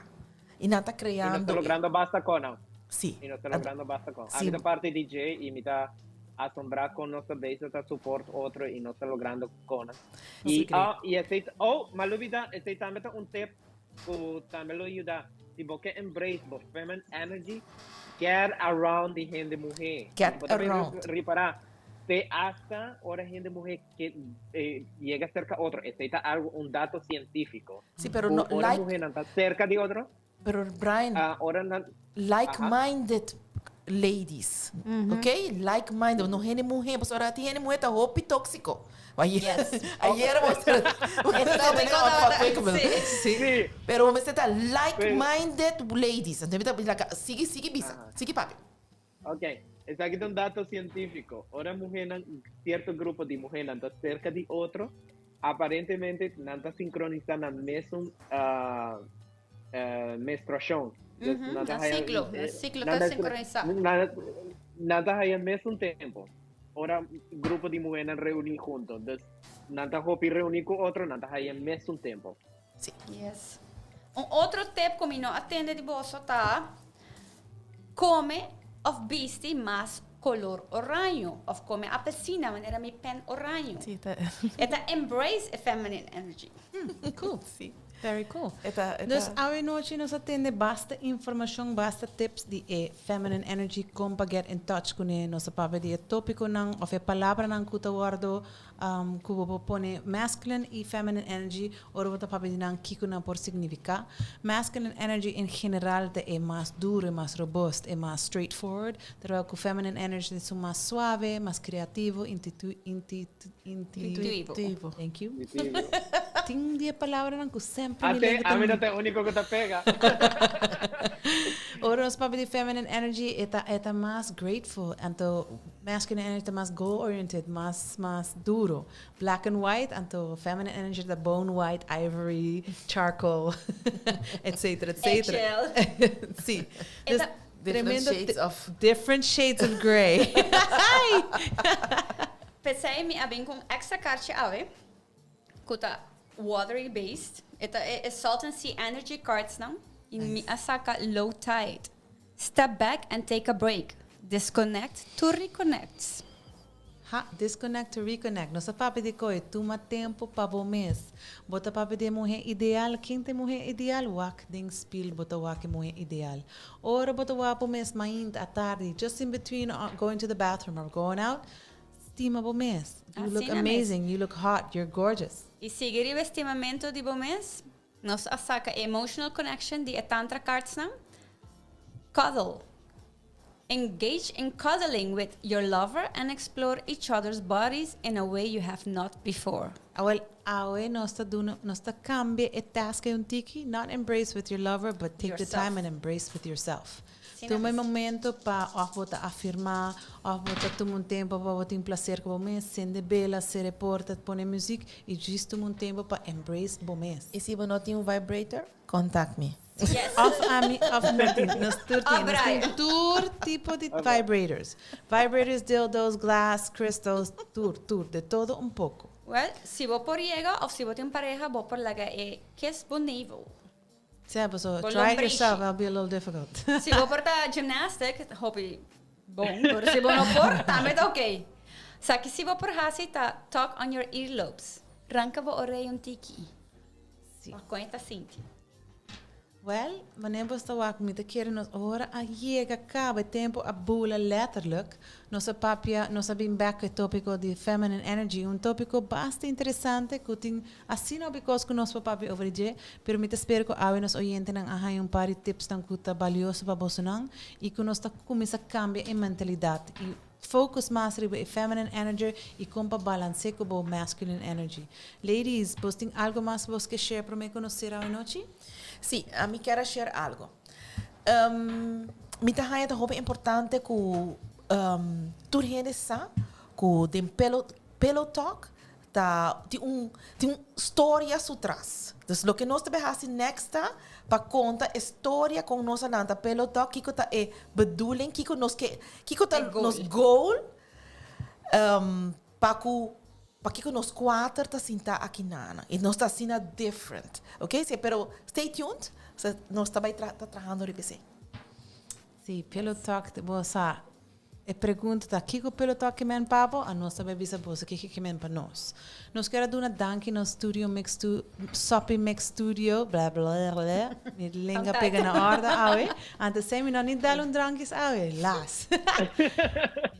[SPEAKER 4] I nan ta
[SPEAKER 5] I nos
[SPEAKER 4] kreando
[SPEAKER 5] ta
[SPEAKER 4] e.
[SPEAKER 5] logrando basta kon nan.
[SPEAKER 4] Sí.
[SPEAKER 5] I nos ta logrando basta kon.
[SPEAKER 4] Sí.
[SPEAKER 5] Ami ta parti di dje i mi ta asombrá kon nos ta bezig ta support otro i nos ta logrando kon nan. I oh, i esei, oh, m'a lubida, esei tambe ta un tip ku tambe lo yuda. Si bo ke embrace bo feminine energy, get around di hende muhé.
[SPEAKER 4] Get
[SPEAKER 5] Bo ta bin
[SPEAKER 4] around.
[SPEAKER 5] ripará, te hasta ora hende muhé ke yega serka otro, esei ta algu, un dato sientífiko.
[SPEAKER 4] Sí, pero
[SPEAKER 5] Ku
[SPEAKER 4] no,
[SPEAKER 5] ora
[SPEAKER 4] like,
[SPEAKER 5] muhénan ta serka di otro,
[SPEAKER 4] pero Brian,
[SPEAKER 5] ah, ora nan,
[SPEAKER 4] like-minded ladies, ok? Like-minded, no hende muhé, pasobra tin hende muhé ta hopi tóksiko. Ayer, ayer bo
[SPEAKER 3] Sí.
[SPEAKER 4] Pero bo mester ta like-minded ladies. Anto mi ta like, sigui, sigui bisa, sigui papia.
[SPEAKER 5] Ok, esaki ta un dato científico. Ora muhénan, cierto grupo di muhénan ta cerca di otro, aparentemente nan ta sincronisa nan mesun uh, uh, menstruacion. Dus nan ta
[SPEAKER 3] nan
[SPEAKER 5] haya,
[SPEAKER 3] ciclo, nan ciclo
[SPEAKER 5] nan
[SPEAKER 3] ta sincronisa.
[SPEAKER 5] Nan, nan ta haya mesun tempo. Ora grupo di muhénan reuni junto. Dus nan ta hopi reuni cu otro, nan ta haya mesun tempo.
[SPEAKER 4] Sí.
[SPEAKER 3] Yes. Un otro tip cu mi no a tende di boso ta come of bisti mas color oraño of come apelsina manera mi pen oraño.
[SPEAKER 4] Sí, ta.
[SPEAKER 3] E ta embrace e feminine energy.
[SPEAKER 2] Cool.
[SPEAKER 4] Sí.
[SPEAKER 2] Very cool.
[SPEAKER 4] E ta, e
[SPEAKER 2] Dus
[SPEAKER 4] ta.
[SPEAKER 2] awe nochi nos a tende basta informacion, basta tips di e feminine energy, con pa get in touch cune. Nos a papia di e topiconan of e palabranan cu ta wordo Ku bo por pone masculine i feminine energy ora bo ta papia di nan kiko nan por signifiká. Masculine energy en general ta e mas duro, e mas robust, e mas straightforward, terwijl ku feminine energy ta esun mas suave, mas kreativo,
[SPEAKER 3] Intuitivo.
[SPEAKER 2] Thank you.
[SPEAKER 5] Intuitivo.
[SPEAKER 2] Tin di e palabranan ku semper mi
[SPEAKER 5] Ate,
[SPEAKER 2] lenga ta.
[SPEAKER 5] ami no ta e úniko ku ta pega.
[SPEAKER 2] Ora nos papia di feminine energy e ta e ta mas grateful, anto Masculine energy ta mas goal oriented, mas mas duro. Black and white, anto feminine energy ta bone white, ivory, charcoal, etcetera, etcetera.
[SPEAKER 3] Eggshell.
[SPEAKER 2] Sí.
[SPEAKER 3] E
[SPEAKER 2] Dus
[SPEAKER 3] ta.
[SPEAKER 4] Different
[SPEAKER 2] Tremendo
[SPEAKER 4] shades of
[SPEAKER 2] Different shades of grey.
[SPEAKER 3] P'esei mi a bin ku un extra karchi awe ku ta watery based. E ta e Salt and Sea Energy cards nan. I mi a saka Low Tide. Step back and take a break. Disconnect to reconnect.
[SPEAKER 2] Ha, disconnect to reconnect. Nos a papia di koe, tuma tempo pa bo mes. Bo ta papia di e muhe ideal, ken ta e muhe ideal? Wak den spil bo ta wak e muhe ideal. Ora bo ta wak bo mes mainta, atardi, just in between going to the bathroom or going out, stima bo mes. You look
[SPEAKER 3] Asina mes.
[SPEAKER 2] amazing, you look hot, you're gorgeous.
[SPEAKER 3] I sigui riba e stimamento di bo mes. Nos a saka e emotional connection di e tantra cardsnan. Cuddle. Engage in cuddling with your lover and explore each other's bodies in a way you have not before.
[SPEAKER 2] Awel, awe nos ta duna, nos ta cambia e task ei un tiki, not embrace with your lover, but take the
[SPEAKER 3] Yourself.
[SPEAKER 2] time and embrace with yourself.
[SPEAKER 3] Asina
[SPEAKER 2] Tuma e
[SPEAKER 3] mes.
[SPEAKER 2] momento pa of bo ta afirma, of bo ta tuma un tempo pa bo tin placer cu bo mes, cende bela, cera e porta, pone music y djis tuma un tempo pa embrace bo mes.
[SPEAKER 4] Y si bo no tin un vibrator, contact me.
[SPEAKER 3] Yes.
[SPEAKER 2] Of ami of no tin. Nos tur tin. Nos tin
[SPEAKER 3] Brian.
[SPEAKER 2] tur tipo di vibrators. Vibrators, dildos, glass, crystals, tur, tur, de todo un poco.
[SPEAKER 3] Well, si bo por yega of si bo tin pareha, bo por laga e kiss bo navel.
[SPEAKER 2] Sea, paso
[SPEAKER 3] Bo
[SPEAKER 2] try it
[SPEAKER 3] lombrishi.
[SPEAKER 2] yourself, that'll be a little difficult.
[SPEAKER 3] Si bo por ta gymnastic, hopi bon. Pero si bo no por, tambe ta ok. Sa ki si bo por hasi ta talk on your earlobes. Ranca bo orei un tiki.
[SPEAKER 2] Si.
[SPEAKER 3] Pa kon e ta sinti.
[SPEAKER 2] Wel, wanneer bo ta wak, mi ta kere nos ora a yega caba, e tempo a bula letterlijk. Nos a papia, nos a bin bek cu e topico di feminine energy, un topico basta interesante cu tin asina hopi cos cu nos por papia over di dje, pero mi ta spera cu awe nos oyentenan a haña un par di tipsnan cu ta balioso pa bosonan y cu nos ta cuminsa cambia e mentalidad y focus mas riba e feminine energy y con pa balanc'e cu bo masculine energy. Ladies, bos tin algo mas bos ke share prome cu nos cera awe nochi?
[SPEAKER 4] Sí, ami kier a share algo. Mi ta haña ta hopi importante cu tur hende sa cu den Pillow Pillow Talk ta tin un tin un storia su tras. Dus loke nos ta bay haci next ta pa conta e storia con nos a lanta Pillow Talk, kico ta e bedoeling, kico nos ke kico ta
[SPEAKER 3] E goal.
[SPEAKER 4] nos goal Pa cu pakico nos cuater ta sinta aki nana y nos ta asina different ok si pero stay tuned nos ta bay ta trahando riba esey.
[SPEAKER 2] Si Pillow Talk bo sa e pregunta ta kico Pillow Talk ke men pa bo a nos ta bay bisa boso kico ke men pa nos. Nos kier a duna danki nos studio mix stu Soppy Mix Studio bla bla bla mi lenga pega na orde awe antes sey mi no ni dal un drankis awe las.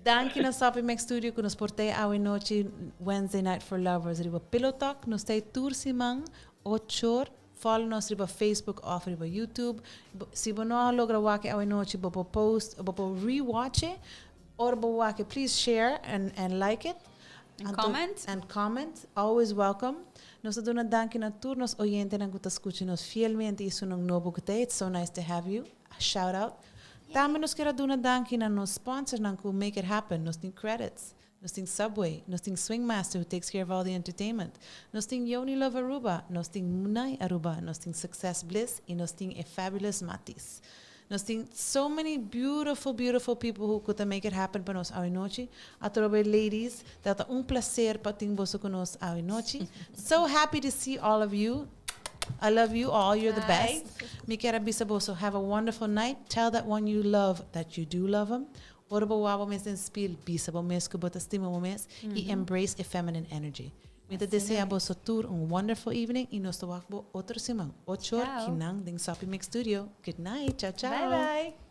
[SPEAKER 2] Danki na Soppy Mix Studio ku nos por tei awe nochi Wednesday Night for Lovers riba Pillow Talk. Nos tei tur siman ochor. Follow nos riba Facebook of riba YouTube. Si bo no a logra wak e awe nochi bo por post bo por rewatch e. Ora bo wak e please share and and like it.
[SPEAKER 3] And comment.
[SPEAKER 2] And comment. Always welcome. Nos ta duna danki na tur nos oyentenan ku ta skucha nos fielmente i esunnan nobo ku ta. It's so nice to have you. Shout out. Tambe nos kier a duna danki na nos sponsornan ku make it happen. Nos tin credits. Nos tin Subway. Nos tin Swing Master who takes care of all the entertainment. Nos tin Yoni Love Aruba. Nos tin Munai Aruba. Nos tin Success Bliss y nos tin e Fabulous Matis. Nos tin so many beautiful beautiful people who ku ta make it happen pa nos awe nochi. Atrobe ladies, ta ta un placer pa tin boso ku nos awe nochi. So happy to see all of you. I love you all, you're the best. Mi kier a bisa boso have a wonderful night. Tell that one you love that you do love 'em. Ora bo wak bo mes den spiel, bisa bo mes ku bo ta stima bo mes y embrace e feminine energy. Mi ta desea boso tur un wonderful evening y nos ta wak bo otro siman, ocho or,
[SPEAKER 3] Ciao.
[SPEAKER 2] kinan den Soppy Mix Studio. Good night, ciao ciao.
[SPEAKER 3] Bye bye.